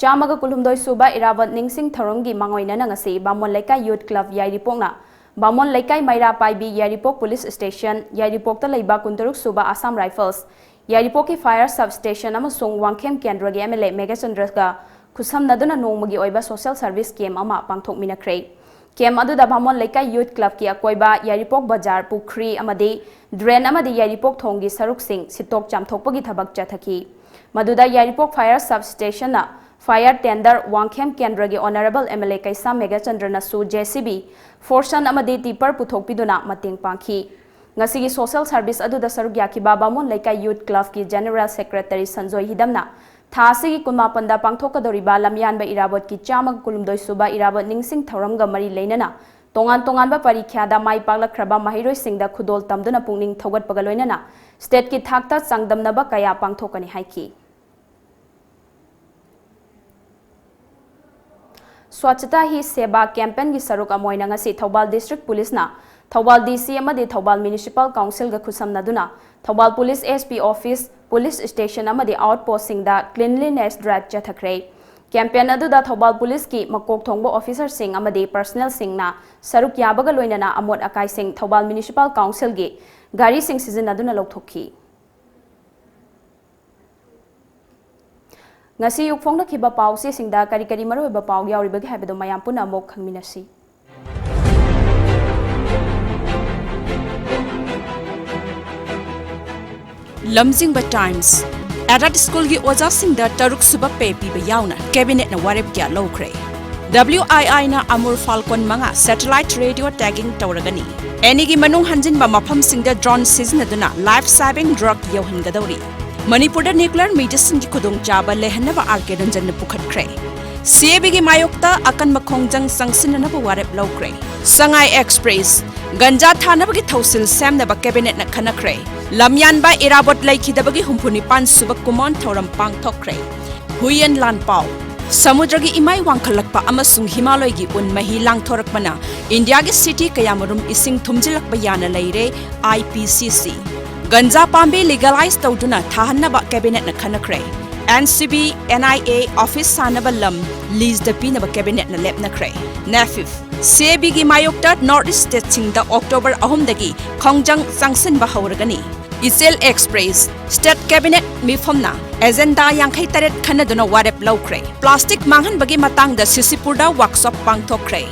ꯆꯥꯝꯃꯒ ꯀꯨꯟꯍꯨꯝꯗꯣꯏ ꯁꯨꯕ ꯏꯔꯥꯕꯣꯠ ꯅꯤꯡꯁꯤꯡ ꯊꯧꯔꯝꯒꯤ ꯃꯥꯡꯑꯣꯏꯅꯅ ꯉꯁꯤ ꯕꯥꯃꯣꯟ ꯂꯩꯀꯥꯏ ꯌꯨꯠ ꯀ꯭ꯂꯕ ꯌꯥꯏꯔꯤꯄꯣꯛꯅ ꯕꯥꯃꯣꯟ ꯂꯩꯀꯥꯏ ꯃꯩꯔꯥ ꯄꯥꯏꯕꯤ ꯌꯥꯏꯔꯤꯄꯣꯛ ꯄꯨꯂꯤꯁ ꯁ꯭ꯇꯦꯁꯟ, ꯌꯥꯏꯔꯤꯄꯣꯛꯇ ꯂꯩꯕ ꯀꯨꯟꯇꯔꯨꯛ ꯁꯨꯕ ꯑꯁꯥꯝ ꯔꯥꯏꯐꯜꯁ, ꯌꯥꯏꯔꯤꯄꯣꯛꯀꯤ ꯐꯥꯌꯔ ꯁꯕ ꯁ꯭ꯇꯦꯁꯟ ꯑꯃꯁꯨꯡ ꯋꯥꯡꯈꯦꯝ ꯀꯦꯟꯗ꯭ꯔꯒꯤ ꯑꯦꯝ ꯑꯦꯜ ꯑꯦ ꯃꯦꯘꯆꯟꯗ꯭ꯔꯒ ꯈꯨꯠꯁꯝꯅꯗꯨꯅ ꯅꯣꯡꯃꯒꯤ ꯑꯣꯏꯕ ꯁꯣꯁꯤꯌꯦꯜ ꯁꯔꯚꯤꯁ ꯀꯦꯝ ꯑꯃ ꯄꯥꯡꯊꯣꯛꯃꯤꯟꯅꯈ꯭ꯔꯦ꯫ ꯀꯦꯝ ꯑꯗꯨꯗ ꯕꯥꯃꯣꯟ ꯂꯩꯀꯥꯏ ꯌꯨꯠ ꯀ꯭ꯂꯕꯀꯤ ꯑꯀꯣꯏꯕ, ꯌꯥꯏꯔꯤꯄꯣꯛ ꯕꯖꯥꯔ, ꯄꯨꯈ꯭ꯔꯤ ꯑꯃꯗꯤ ꯗ꯭ꯔꯦꯟ ꯑꯃꯗꯤ ꯌꯥꯏꯔꯤꯄꯣꯛ ꯊꯣꯡꯒꯤ ꯁꯔꯨꯛꯁꯤꯡ ꯁꯤꯠꯇꯣꯛ ꯆꯥꯝꯊꯣꯛꯄꯒꯤ ꯊꯕꯛ ꯆꯠꯊꯈꯤ꯫ ꯃꯗꯨꯗ ꯌꯥꯏꯔꯤꯄꯣꯛ ꯐꯥꯌꯔ ꯁꯕ ꯁ꯭ꯇꯦꯁꯟꯅ ꯐꯥꯌꯔ ꯇꯦꯟꯗꯔ, ꯋꯥꯡꯈꯦꯝ ꯀꯦꯟꯗ꯭ꯔꯒꯤ honourable M L A Keisham ꯃꯦꯘꯆꯟꯗ꯭ꯔꯅꯁꯨ ꯖꯦ ꯁꯤ ꯕꯤ, ꯐꯣꯔꯁꯟ ꯑꯃꯗꯤ ꯇꯤꯄꯔ ꯄꯨꯊꯣꯛꯄꯤꯗꯨꯅ ꯃꯇꯦꯡ ꯄꯥꯡꯈꯤ꯫ ꯉꯁꯤꯒꯤ ꯁꯣꯁꯤꯌꯦꯜ ꯁꯔꯚꯤꯁ ꯑꯗꯨꯗ ꯁꯔꯨꯛ ꯌꯥꯈꯤꯕ ꯕꯥꯃꯣꯟ ꯂꯩꯀꯥꯏ ꯌꯨꯠ ꯀ꯭ꯂꯕꯀꯤ ꯖꯦꯅꯦꯔꯦꯜ ꯁꯦꯀ꯭ꯔꯦꯇꯔꯤ ꯁꯟꯖꯣꯏ ꯍꯤꯗꯝꯅ ꯊꯥ ꯑꯁꯤꯒꯤ ꯀꯨꯟꯃꯥꯄꯟꯗ ꯄꯥꯡꯊꯣꯛꯀꯗꯧꯔꯤꯕ ꯂꯝꯌꯥꯟꯕ ꯏꯔꯥꯕꯣꯠꯀꯤ ꯆꯥꯝꯃꯒ ꯀꯨꯟꯍꯨꯝꯗꯣꯏ ꯁꯨꯕ ꯏꯔꯥꯕꯣꯠ ꯅꯤꯡꯁꯤꯡ ꯊꯧꯔꯝꯒ ꯃꯔꯤ ꯂꯩꯅꯅ ꯇꯣꯉꯥꯟ ꯇꯣꯉꯥꯟꯕ ꯄꯔꯤꯈ꯭ꯌꯥꯗ ꯃꯥꯏ ꯄꯥꯛꯂꯛꯈ꯭ꯔꯕ ꯃꯍꯩꯔꯣꯏꯁꯤꯡꯗ ꯈꯨꯗꯣꯜ ꯇꯝꯗꯨꯅ ꯄꯨꯛꯅꯤꯡ ꯊꯧꯒꯠꯄꯒ ꯂꯣꯏꯅꯅ ꯁ꯭ꯇꯦꯠꯀꯤ ꯊꯥꯛꯇ ꯆꯥꯡꯗꯝꯅꯕ ꯀꯌꯥ ꯄꯥꯡꯊꯣꯛꯀꯅꯤ ꯍꯥꯏꯈꯤ꯫ ꯁ꯭ꯋꯥꯆꯇꯥ ꯍꯤ ꯁꯦꯕꯥ ꯀꯦꯝꯄꯦꯟꯒꯤ ꯁꯔꯨꯛ ꯑꯃ ꯑꯣꯏꯅ ꯉꯁꯤ ꯊꯧꯕꯥꯜ ꯗꯤꯁꯇ꯭ꯔꯤꯛ ꯄꯨꯂꯤꯁꯅ ꯊꯧꯕꯥꯜ ꯗꯤ ꯁꯤ ꯑꯃꯗꯤ ꯊꯧꯕꯥꯜ ꯃ꯭ꯌꯨꯅꯤꯁꯤꯄꯥꯜ ꯀꯥꯎꯟꯁꯤꯜꯒ ꯈꯨꯠꯁꯝꯅꯗꯨꯅ Thoubal police S P office, police station ꯑꯃꯗꯤ ꯑꯥꯎꯠ ꯄꯣꯁꯁꯤꯡꯗ cleanliness drive ꯆꯠꯊꯈ꯭ꯔꯦ꯫ ꯀꯦꯝꯄꯦꯟ ꯑꯗꯨꯗ ꯊꯧꯕꯥꯜ ꯄꯨꯂꯤꯁꯀꯤ ꯃꯀꯣꯛ ꯊꯣꯡꯕ ꯑꯣꯐꯤꯁꯥꯔꯁꯤꯡ ꯑꯃꯗꯤ ꯄꯔꯁꯅꯦꯜꯁꯤꯡꯅ ꯁꯔꯨꯛ ꯌꯥꯕꯒ ꯂꯣꯏꯅꯅ ꯑꯃꯣꯠ ꯑꯀꯥꯏꯁꯤꯡ ꯊꯧꯕꯥꯜ ꯃ꯭ꯌꯨꯅꯤꯁꯤꯄꯥꯜ ꯀꯥꯎꯟꯁꯤꯜꯒꯤ ꯒꯥꯔꯤꯁꯤꯡ ꯁꯤꯖꯤꯟꯅꯗꯨꯅ ꯂꯧꯊꯣꯛꯈꯤ꯫ ꯉꯁꯤ ꯑꯌꯨꯛ ꯐꯣꯡꯂꯛꯈꯤꯕ ꯄꯥꯎ ꯆꯦꯁꯤꯡꯗ ꯀꯔꯤ ꯀꯔꯤ ꯃꯔꯨꯑꯣꯏꯕ ꯄꯥꯎ ꯌꯥꯎꯔꯤꯕꯒꯦ ꯍꯥꯏꯕꯗꯨ ꯃꯌꯥꯝ ꯄꯨꯟꯅ ꯑꯃꯨꯛ ꯈꯪꯃꯤꯟꯅꯁꯤ꯫ ꯂꯝꯖꯤꯡꯕ ꯇꯥꯏꯝꯁ꯫ ꯑꯦꯗꯦꯗ ꯁ꯭ꯀꯨꯜꯒꯤ ꯑꯣꯖꯥꯁꯤꯡꯗ ꯇꯔꯨꯛ ꯁꯨꯕ ꯄꯦ ꯄꯤꯕ ꯌꯥꯎꯅ ꯀꯦꯕꯤꯅꯦꯠꯅ ꯋꯥꯔꯦꯞ ꯀꯌꯥ ꯂꯧꯈ꯭ꯔꯦ? ꯗꯕ꯭ꯂꯤꯎ ꯑꯥꯏ ꯑꯥꯏꯅ ꯑꯃꯨꯔ ꯐꯥꯜꯀꯣꯟ ꯃꯉꯥ ꯁꯦꯇꯦꯂꯥꯏꯠ ꯔꯦꯗꯤꯑꯣ ꯇꯦꯒꯤꯡ ꯇꯧꯔꯒꯅꯤ꯫ ꯑꯦꯅꯤꯒꯤ ꯃꯅꯨꯡ ꯍꯟꯖꯤꯟꯕ ꯃꯐꯝꯁꯤꯡꯗ ꯗ꯭ꯔꯣꯟ ꯁꯤꯖꯤꯟꯅꯗꯨꯅ ꯂꯥꯏꯐ ꯁꯦꯚꯤꯡ ꯗ꯭ꯔꯒ ꯌꯧꯍꯟꯒꯗꯧꯔꯤ꯫ ꯃꯅꯤꯄꯨꯔꯗ ꯅ꯭ꯌꯨꯀ꯭ꯂꯤꯌꯔ ꯃꯦꯗꯤꯁꯤꯟꯒꯤ ꯈꯨꯗꯣꯡꯆꯥꯕ ꯂꯩꯍꯟꯅꯕ ꯑꯥꯔ ꯀꯦ ꯔꯟꯖꯟꯅ ꯄꯨꯈꯠꯈ꯭ꯔꯦ꯫ ꯁꯤ ꯑꯦ ꯕꯤꯒꯤ ꯃꯥꯌꯣꯛꯇ ꯑꯀꯟꯕ ꯈꯣꯡꯖꯪ ꯆꯪꯁꯤꯟꯅꯅꯕ ꯋꯥꯔꯦꯞ ꯂꯧꯈ꯭ꯔꯦ꯫ ꯁꯉꯥꯏ ꯑꯦꯛꯁꯄ꯭ꯔꯦꯁ, ꯒꯟꯖꯥ ꯊꯥꯅꯕꯒꯤ ꯊꯧꯁꯤꯜ ꯁꯦꯝꯅꯕ ꯀꯦꯕꯤꯅꯦꯠꯅ ꯈꯟꯅꯈ꯭ꯔꯦ꯫ ꯂꯝꯌꯥꯟꯕ ꯏꯔꯥꯕꯣꯠ ꯂꯩꯈꯤꯗꯕꯒꯤ ꯍꯨꯝꯐꯨ ꯅꯤꯄꯥꯟ ꯁꯨꯕ ꯀꯨꯃꯣꯟ ꯊꯧꯔꯝ ꯄꯥꯡꯊꯣꯛꯈ꯭ꯔꯦ꯫ ꯍꯨꯏꯌꯦꯟ ꯂꯥꯟꯄꯥꯎ꯫ ꯁꯃꯨꯗ꯭ꯔꯒꯤ ꯏꯃꯥꯏ ꯋꯥꯡꯈꯠꯂꯛꯄ ꯑꯃꯁꯨꯡ ꯍꯤꯃꯥꯂꯣꯏꯒꯤ ꯎꯟ ꯃꯍꯤ ꯂꯥꯡꯊꯣꯔꯛꯄꯅ ꯏꯟꯗꯤꯌꯥꯒꯤ ꯁꯤꯇꯤ ꯀꯌꯥꯃꯔꯨꯝ ꯏꯁꯤꯡ ꯊꯨꯝꯖꯤꯜꯂꯛꯄ ꯌꯥꯅ ꯂꯩꯔꯦ, ꯑꯥꯏ ꯄꯤ ꯁꯤ ꯁꯤ꯫ ꯒꯟꯖꯥ ꯄꯥꯝꯕꯤ ꯂꯤꯒꯦꯂꯥꯏꯖ ꯇꯧꯗꯨꯅ ꯊꯥꯍꯟꯅꯕ ꯀꯦꯕꯤꯅꯦꯠꯅ ꯈꯟꯅꯈ꯭ꯔꯦ꯫ N C B, N I A office ꯁꯥꯅꯕ ꯂꯝ ꯂꯤꯖꯗ ꯄꯤꯅꯕ ꯀꯦꯕꯤꯅꯦꯠꯅ ꯂꯦꯞꯅꯈ꯭ꯔꯦ꯫ ꯅꯦꯐꯤꯐ, ꯁꯤ ꯑꯦ ꯕꯤꯒꯤ ꯃꯥꯌꯣꯛꯇ ꯅꯣꯔꯠ ꯏꯁ ꯁ꯭ꯇꯦꯠꯁꯤꯡꯗ ꯑꯣꯛꯇꯣꯕꯔ ꯑꯍꯨꯝꯗꯒꯤ ꯈꯣꯡꯖꯪ ꯆꯪꯁꯤꯟꯕ ꯍꯧꯔꯒꯅꯤ꯫ ꯏꯆꯦꯜ ꯑꯦꯛꯁꯄ꯭ꯔꯦꯁ, ꯁ꯭ꯇꯦꯠ ꯀꯦꯕꯤꯅꯦꯠ ꯃꯤꯐꯝꯅ ꯑꯦꯖꯦꯟꯗꯥ ꯌꯥꯡꯈꯩ ꯇꯔꯦꯠ ꯈꯟꯅꯗꯨꯅ ꯋꯥꯔꯦꯞ ꯂꯧꯈ꯭ꯔꯦ꯫ ꯄ꯭ꯂꯥꯁꯇꯤꯛ ꯃꯥꯡꯍꯟꯕꯒꯤ ꯃꯇꯥꯡꯗ ꯁꯤꯁꯤꯄꯨꯔꯗ ꯋꯥꯔꯛꯁꯣꯞ ꯄꯥꯡꯊꯣꯛꯈ꯭ꯔꯦ꯫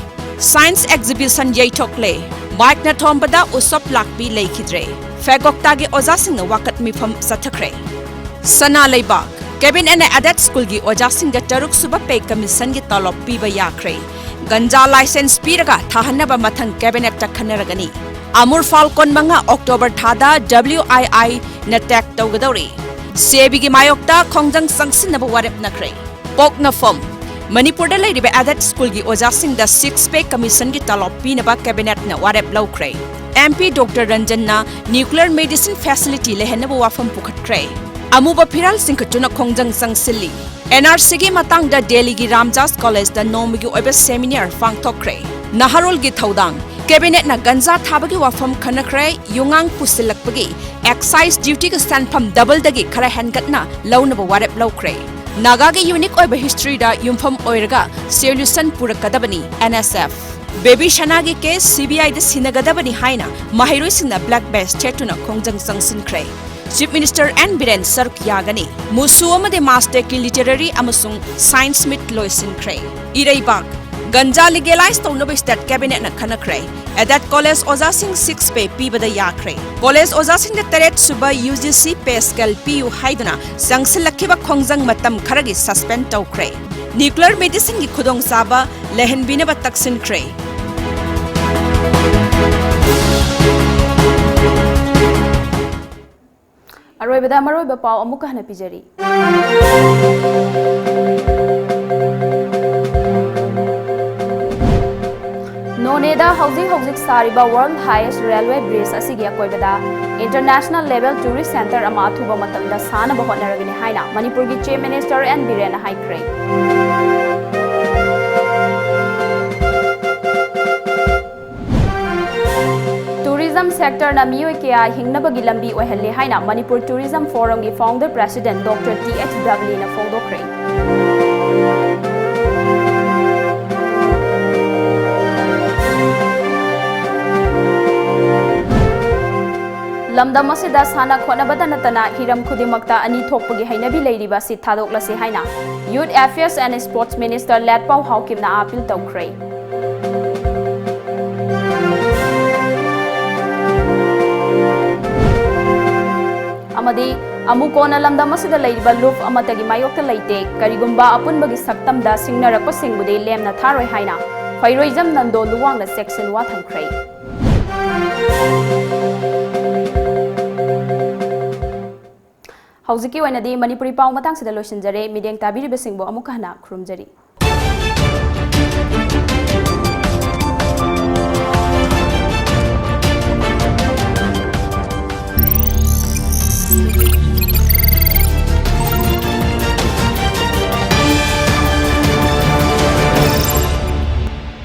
ꯁꯥꯏꯟꯁ ꯑꯦꯛꯖꯤꯕꯤꯁꯟ ꯌꯩꯊꯣꯛꯂꯦ꯫ ꯃꯥꯏꯛꯅ ꯊꯣꯝꯕꯗ ꯎꯁꯣꯞ ꯂꯥꯛꯄꯤ ꯂꯩꯈꯤꯗ꯭ꯔꯦ꯫ ꯐꯦꯒꯣꯛꯇꯥꯒꯤ ꯑꯣꯖꯥꯁꯤꯡꯅ ꯋꯥꯀꯠ ꯃꯤꯐꯝ ꯆꯠꯊꯈ꯭ꯔꯦ꯫ ꯁꯅꯥ ꯂꯩꯕꯥꯛ, ꯀꯦꯕꯤꯅꯦꯠꯅ ꯑꯦꯗꯦꯗ ꯁ꯭ꯀꯨꯜꯒꯤ ꯑꯣꯖꯥꯁꯤꯡꯗ ꯇꯔꯨꯛ ꯁꯨꯕ ꯄꯦ ꯀꯃꯤꯁꯟꯒꯤ ꯇꯣꯂꯣꯞ ꯄꯤꯕ ꯌꯥꯈ꯭ꯔꯦ꯫ ꯒꯟꯖꯥ ꯂꯥꯏꯁꯦꯟꯁ ꯄꯤꯔꯒ ꯊꯥꯍꯟꯅꯕ ꯃꯊꯪ ꯀꯦꯕꯤꯅꯦꯠꯇ ꯈꯟꯅꯔꯒꯅꯤ꯫ ꯑꯃꯨꯔ ꯐꯥꯜꯀꯣꯟ ꯃꯉꯥ ꯑꯣꯛꯇꯣꯕꯔ ꯊꯥꯗ ꯗꯕ꯭ꯂꯤꯎ ꯑꯥꯏ ꯑꯥꯏꯅ ꯇꯦꯒ ꯇꯧꯒꯗꯧꯔꯤ꯫ ꯁꯤ ꯑꯦ ꯕꯤꯒꯤ ꯃꯥꯌꯣꯛꯇ ꯈꯣꯡꯖꯪ ꯆꯪꯁꯤꯟꯅꯕ ꯋꯥꯔꯦꯞꯅꯈ꯭ꯔꯦ꯫ ꯄꯣꯛꯅꯐꯝ, ꯃꯅꯤꯄꯨꯔꯗ ꯂꯩꯔꯤꯕ ꯑꯦꯗꯦꯗ ꯁ꯭ꯀꯨꯜꯒꯤ ꯑꯣꯖꯥꯁꯤꯡꯗ ꯁꯤꯛꯁ ꯄꯦ ꯀꯃꯤꯁꯟꯒꯤ ꯇꯂꯣꯞ ꯄꯤꯅꯕ ꯀꯦꯕꯤꯅꯦꯠꯅ ꯋꯥꯔꯦꯞ ꯂꯧꯈ꯭ꯔꯦ꯫ ꯑꯦꯝ ꯄꯤ ꯗꯣꯛꯇꯔ ꯔꯟꯖꯟꯅ ꯅ꯭ꯌꯨꯀ꯭ꯂꯤꯌꯔ ꯃꯦꯗꯤꯁꯤꯟ ꯐꯦꯁꯤꯂꯤꯇꯤ ꯂꯩꯍꯟꯅꯕ ꯋꯥꯐꯝ ꯄꯨꯈꯠꯈ꯭ꯔꯦ꯫ ꯑꯃꯨꯕ ꯐꯤꯔꯥꯜ ꯆꯤꯡꯈꯠꯇꯨꯅ ꯈꯣꯡꯖꯪ ꯆꯪꯁꯤꯜꯂꯤ꯫ ꯑꯦꯟ ꯑꯥꯔ ꯁꯤꯒꯤ ꯃꯇꯥꯡꯗ ꯗꯦꯜꯂꯤꯒꯤ ꯔꯥꯝꯖꯥꯁ ꯀꯣꯂꯦꯖꯇ ꯅꯣꯡꯃꯒꯤ ꯑꯣꯏꯕ ꯁꯦꯃꯤꯅꯥꯔ ꯄꯥꯡꯊꯣꯛꯈ꯭ꯔꯦ꯫ ꯅꯍꯥꯔꯣꯜꯒꯤ ꯊꯧꯗꯥꯡ꯫ ꯀꯦꯕꯤꯅꯦꯠꯅ ꯒꯟꯖꯥ ꯊꯥꯕꯒꯤ ꯋꯥꯐꯝ ꯈꯟꯅꯈ꯭ꯔꯦ꯫ ꯌꯨꯉꯥꯡ ꯄꯨꯁꯤꯜꯂꯛꯄꯒꯤ excise duty ꯒꯤ ꯁꯦꯟꯐꯝ double ꯗꯒꯤ ꯈꯔ ꯍꯦꯟꯒꯠꯅ ꯂꯧꯅꯕ ꯋꯥꯔꯦꯞ ꯂꯧꯈ꯭ꯔꯦ꯫ ꯅꯥꯒꯥꯒꯤ unique ꯑꯣꯏꯕ history ꯗ ꯌꯨꯝꯐꯝ ꯑꯣꯏꯔꯒ solution ꯄꯨꯔꯛꯀꯗꯕꯅꯤ N S F꯫ Baby ꯁꯅꯥꯒꯤ case C B I ꯗ ꯁꯤꯟꯅꯒꯗꯕꯅꯤ ꯍꯥꯏꯅ ꯃꯍꯩꯔꯣꯏꯁꯤꯡꯅ black badge ꯊꯦꯠꯇꯨꯅ ꯈꯣꯡꯖꯪ ꯆꯪꯁꯤꯟꯈ꯭ꯔꯦ꯫ Chief Minister N ꯕꯤꯔꯦꯟ ꯁꯔꯨꯛ ꯌꯥꯒꯅꯤ꯫ ꯃꯨꯁꯨ ꯑꯃꯗꯤ MASTEC ꯀꯤ literary ꯑꯃꯁꯨꯡ science meet ꯂꯣꯏꯁꯤꯟꯈ꯭ꯔꯦ꯫ ꯏꯔꯩꯕꯥꯛ꯫ ꯒꯟꯖꯥ legalize ꯇꯧꯅꯕ state cabinet ꯅ ꯈꯟꯅꯈ꯭ꯔꯦ꯫ Aided college ꯑꯣꯖꯥꯁꯤꯡ six pay ꯄꯤꯕꯗ ꯌꯥꯈ꯭ꯔꯦ꯫ College ꯑꯣꯖꯥꯁꯤꯡꯗ ꯇꯔꯦꯠ ꯁꯨꯕ U G C pay scale ꯄꯤꯌꯨ ꯍꯥꯏꯗꯨꯅ ꯆꯪꯁꯤꯜꯂꯛꯈꯤꯕ ꯈꯣꯡꯖꯪ ꯃꯇꯝ ꯈꯔꯒꯤ suspend ꯇꯧꯈ꯭ꯔꯦ꯫ Nuclear medicine ꯒꯤ ꯈꯨꯗꯣꯡꯆꯥꯕ ꯂꯩꯍꯟꯕꯤꯅꯕ ꯇꯛꯁꯤꯟꯈ꯭ꯔꯦ꯫ ꯑꯔꯣꯏꯕꯗ ꯃꯔꯨꯑꯣꯏꯕ ꯄꯥꯎ ꯑꯃꯨꯛꯀ ꯍꯟꯅ ꯄꯤꯖꯔꯤ꯫ ꯅꯣꯅꯦꯗ ꯍꯧꯖꯤꯛ ꯍꯧꯖꯤꯛ ꯁꯥꯔꯤꯕ world highest railway bridge ꯑꯁꯤꯒꯤ ꯑꯀꯣꯏꯕꯗ international level tourist center ꯑꯃ ꯑꯊꯨꯕ ꯃꯇꯝꯗ ꯁꯥꯅꯕ ꯍꯣꯠꯅꯔꯒꯅꯤ ꯍꯥꯏꯅ ꯃꯅꯤꯄꯨꯔꯒꯤ Chief Minister N ꯕꯤꯔꯦꯟꯅ ꯍꯥꯏꯈ꯭ꯔꯦ꯫ Tourism sector ꯅ ꯃꯤꯑꯣꯏ ꯀꯌꯥ ꯍꯤꯡꯅꯕꯒꯤ ꯂꯝꯕꯤ ꯑꯣꯏꯍꯜꯂꯦ ꯍꯥꯏꯅ Manipur Tourism Forum ꯒꯤ founder president Doctor T H Dubey ꯅ ꯐꯣꯡꯗꯣꯛꯈ꯭ꯔꯦ꯫ ꯂꯝꯗꯝ ꯑꯁꯤꯗ ꯁꯥꯟꯅ ꯈꯣꯠꯅꯕꯗ ꯅꯠꯇꯅ ꯍꯤꯔꯝ ꯈꯨꯗꯤꯡꯃꯛꯇ ꯑꯅꯤ ꯊꯣꯛꯄꯒꯤ ꯍꯩꯅꯕꯤ ꯂꯩꯔꯤꯕ ꯑꯁꯤ ꯊꯥꯗꯣꯛꯂꯁꯤ ꯍꯥꯏꯅ Youth Affairs and Sports Minister ꯂꯦꯠꯄꯥꯎ ꯍꯥꯎꯀꯤꯞꯅ appeal ꯇꯧꯈ꯭ꯔꯦ꯫ ꯑꯃꯗꯤ ꯑꯃꯨꯛ ꯀꯣꯟꯅ ꯂꯝꯗꯝ ꯑꯁꯤꯗ ꯂꯩꯔꯤꯕ ꯂꯨꯞ ꯑꯃꯠꯇꯒꯤ ꯃꯥꯌꯣꯛꯇ ꯂꯩꯇꯦ, ꯀꯔꯤꯒꯨꯝꯕ ꯑꯄꯨꯟꯕꯒꯤ ꯁꯛꯇꯝꯗ ꯁꯤꯡꯅꯔꯛꯄꯁꯤꯡꯕꯨꯗꯤ ꯂꯦꯝꯅ ꯊꯥꯔꯣꯏ ꯍꯥꯏꯅ ꯐꯩꯔꯣꯏꯖꯝ ꯅꯟꯗꯣ ꯂꯨꯋꯥꯡꯅ ꯆꯦꯛꯁꯤꯟ ꯋꯥ ꯊꯝꯈ꯭ꯔꯦ꯫ ꯍꯧꯖꯤꯛꯀꯤ ꯑꯣꯏꯅꯗꯤ ꯃꯅꯤꯄꯨꯔꯤ ꯄꯥꯎ ꯃꯇꯥꯡꯁꯤꯗ ꯂꯣꯏꯁꯤꯟꯖꯔꯦ꯫ ꯃꯤꯠꯌꯦꯡ ꯇꯥꯕꯤꯔꯤꯕꯁꯤꯡꯕꯨ ꯑꯃꯨꯛꯀ ꯍꯟꯅ ꯈꯨꯔꯨꯝꯖꯔꯤ꯫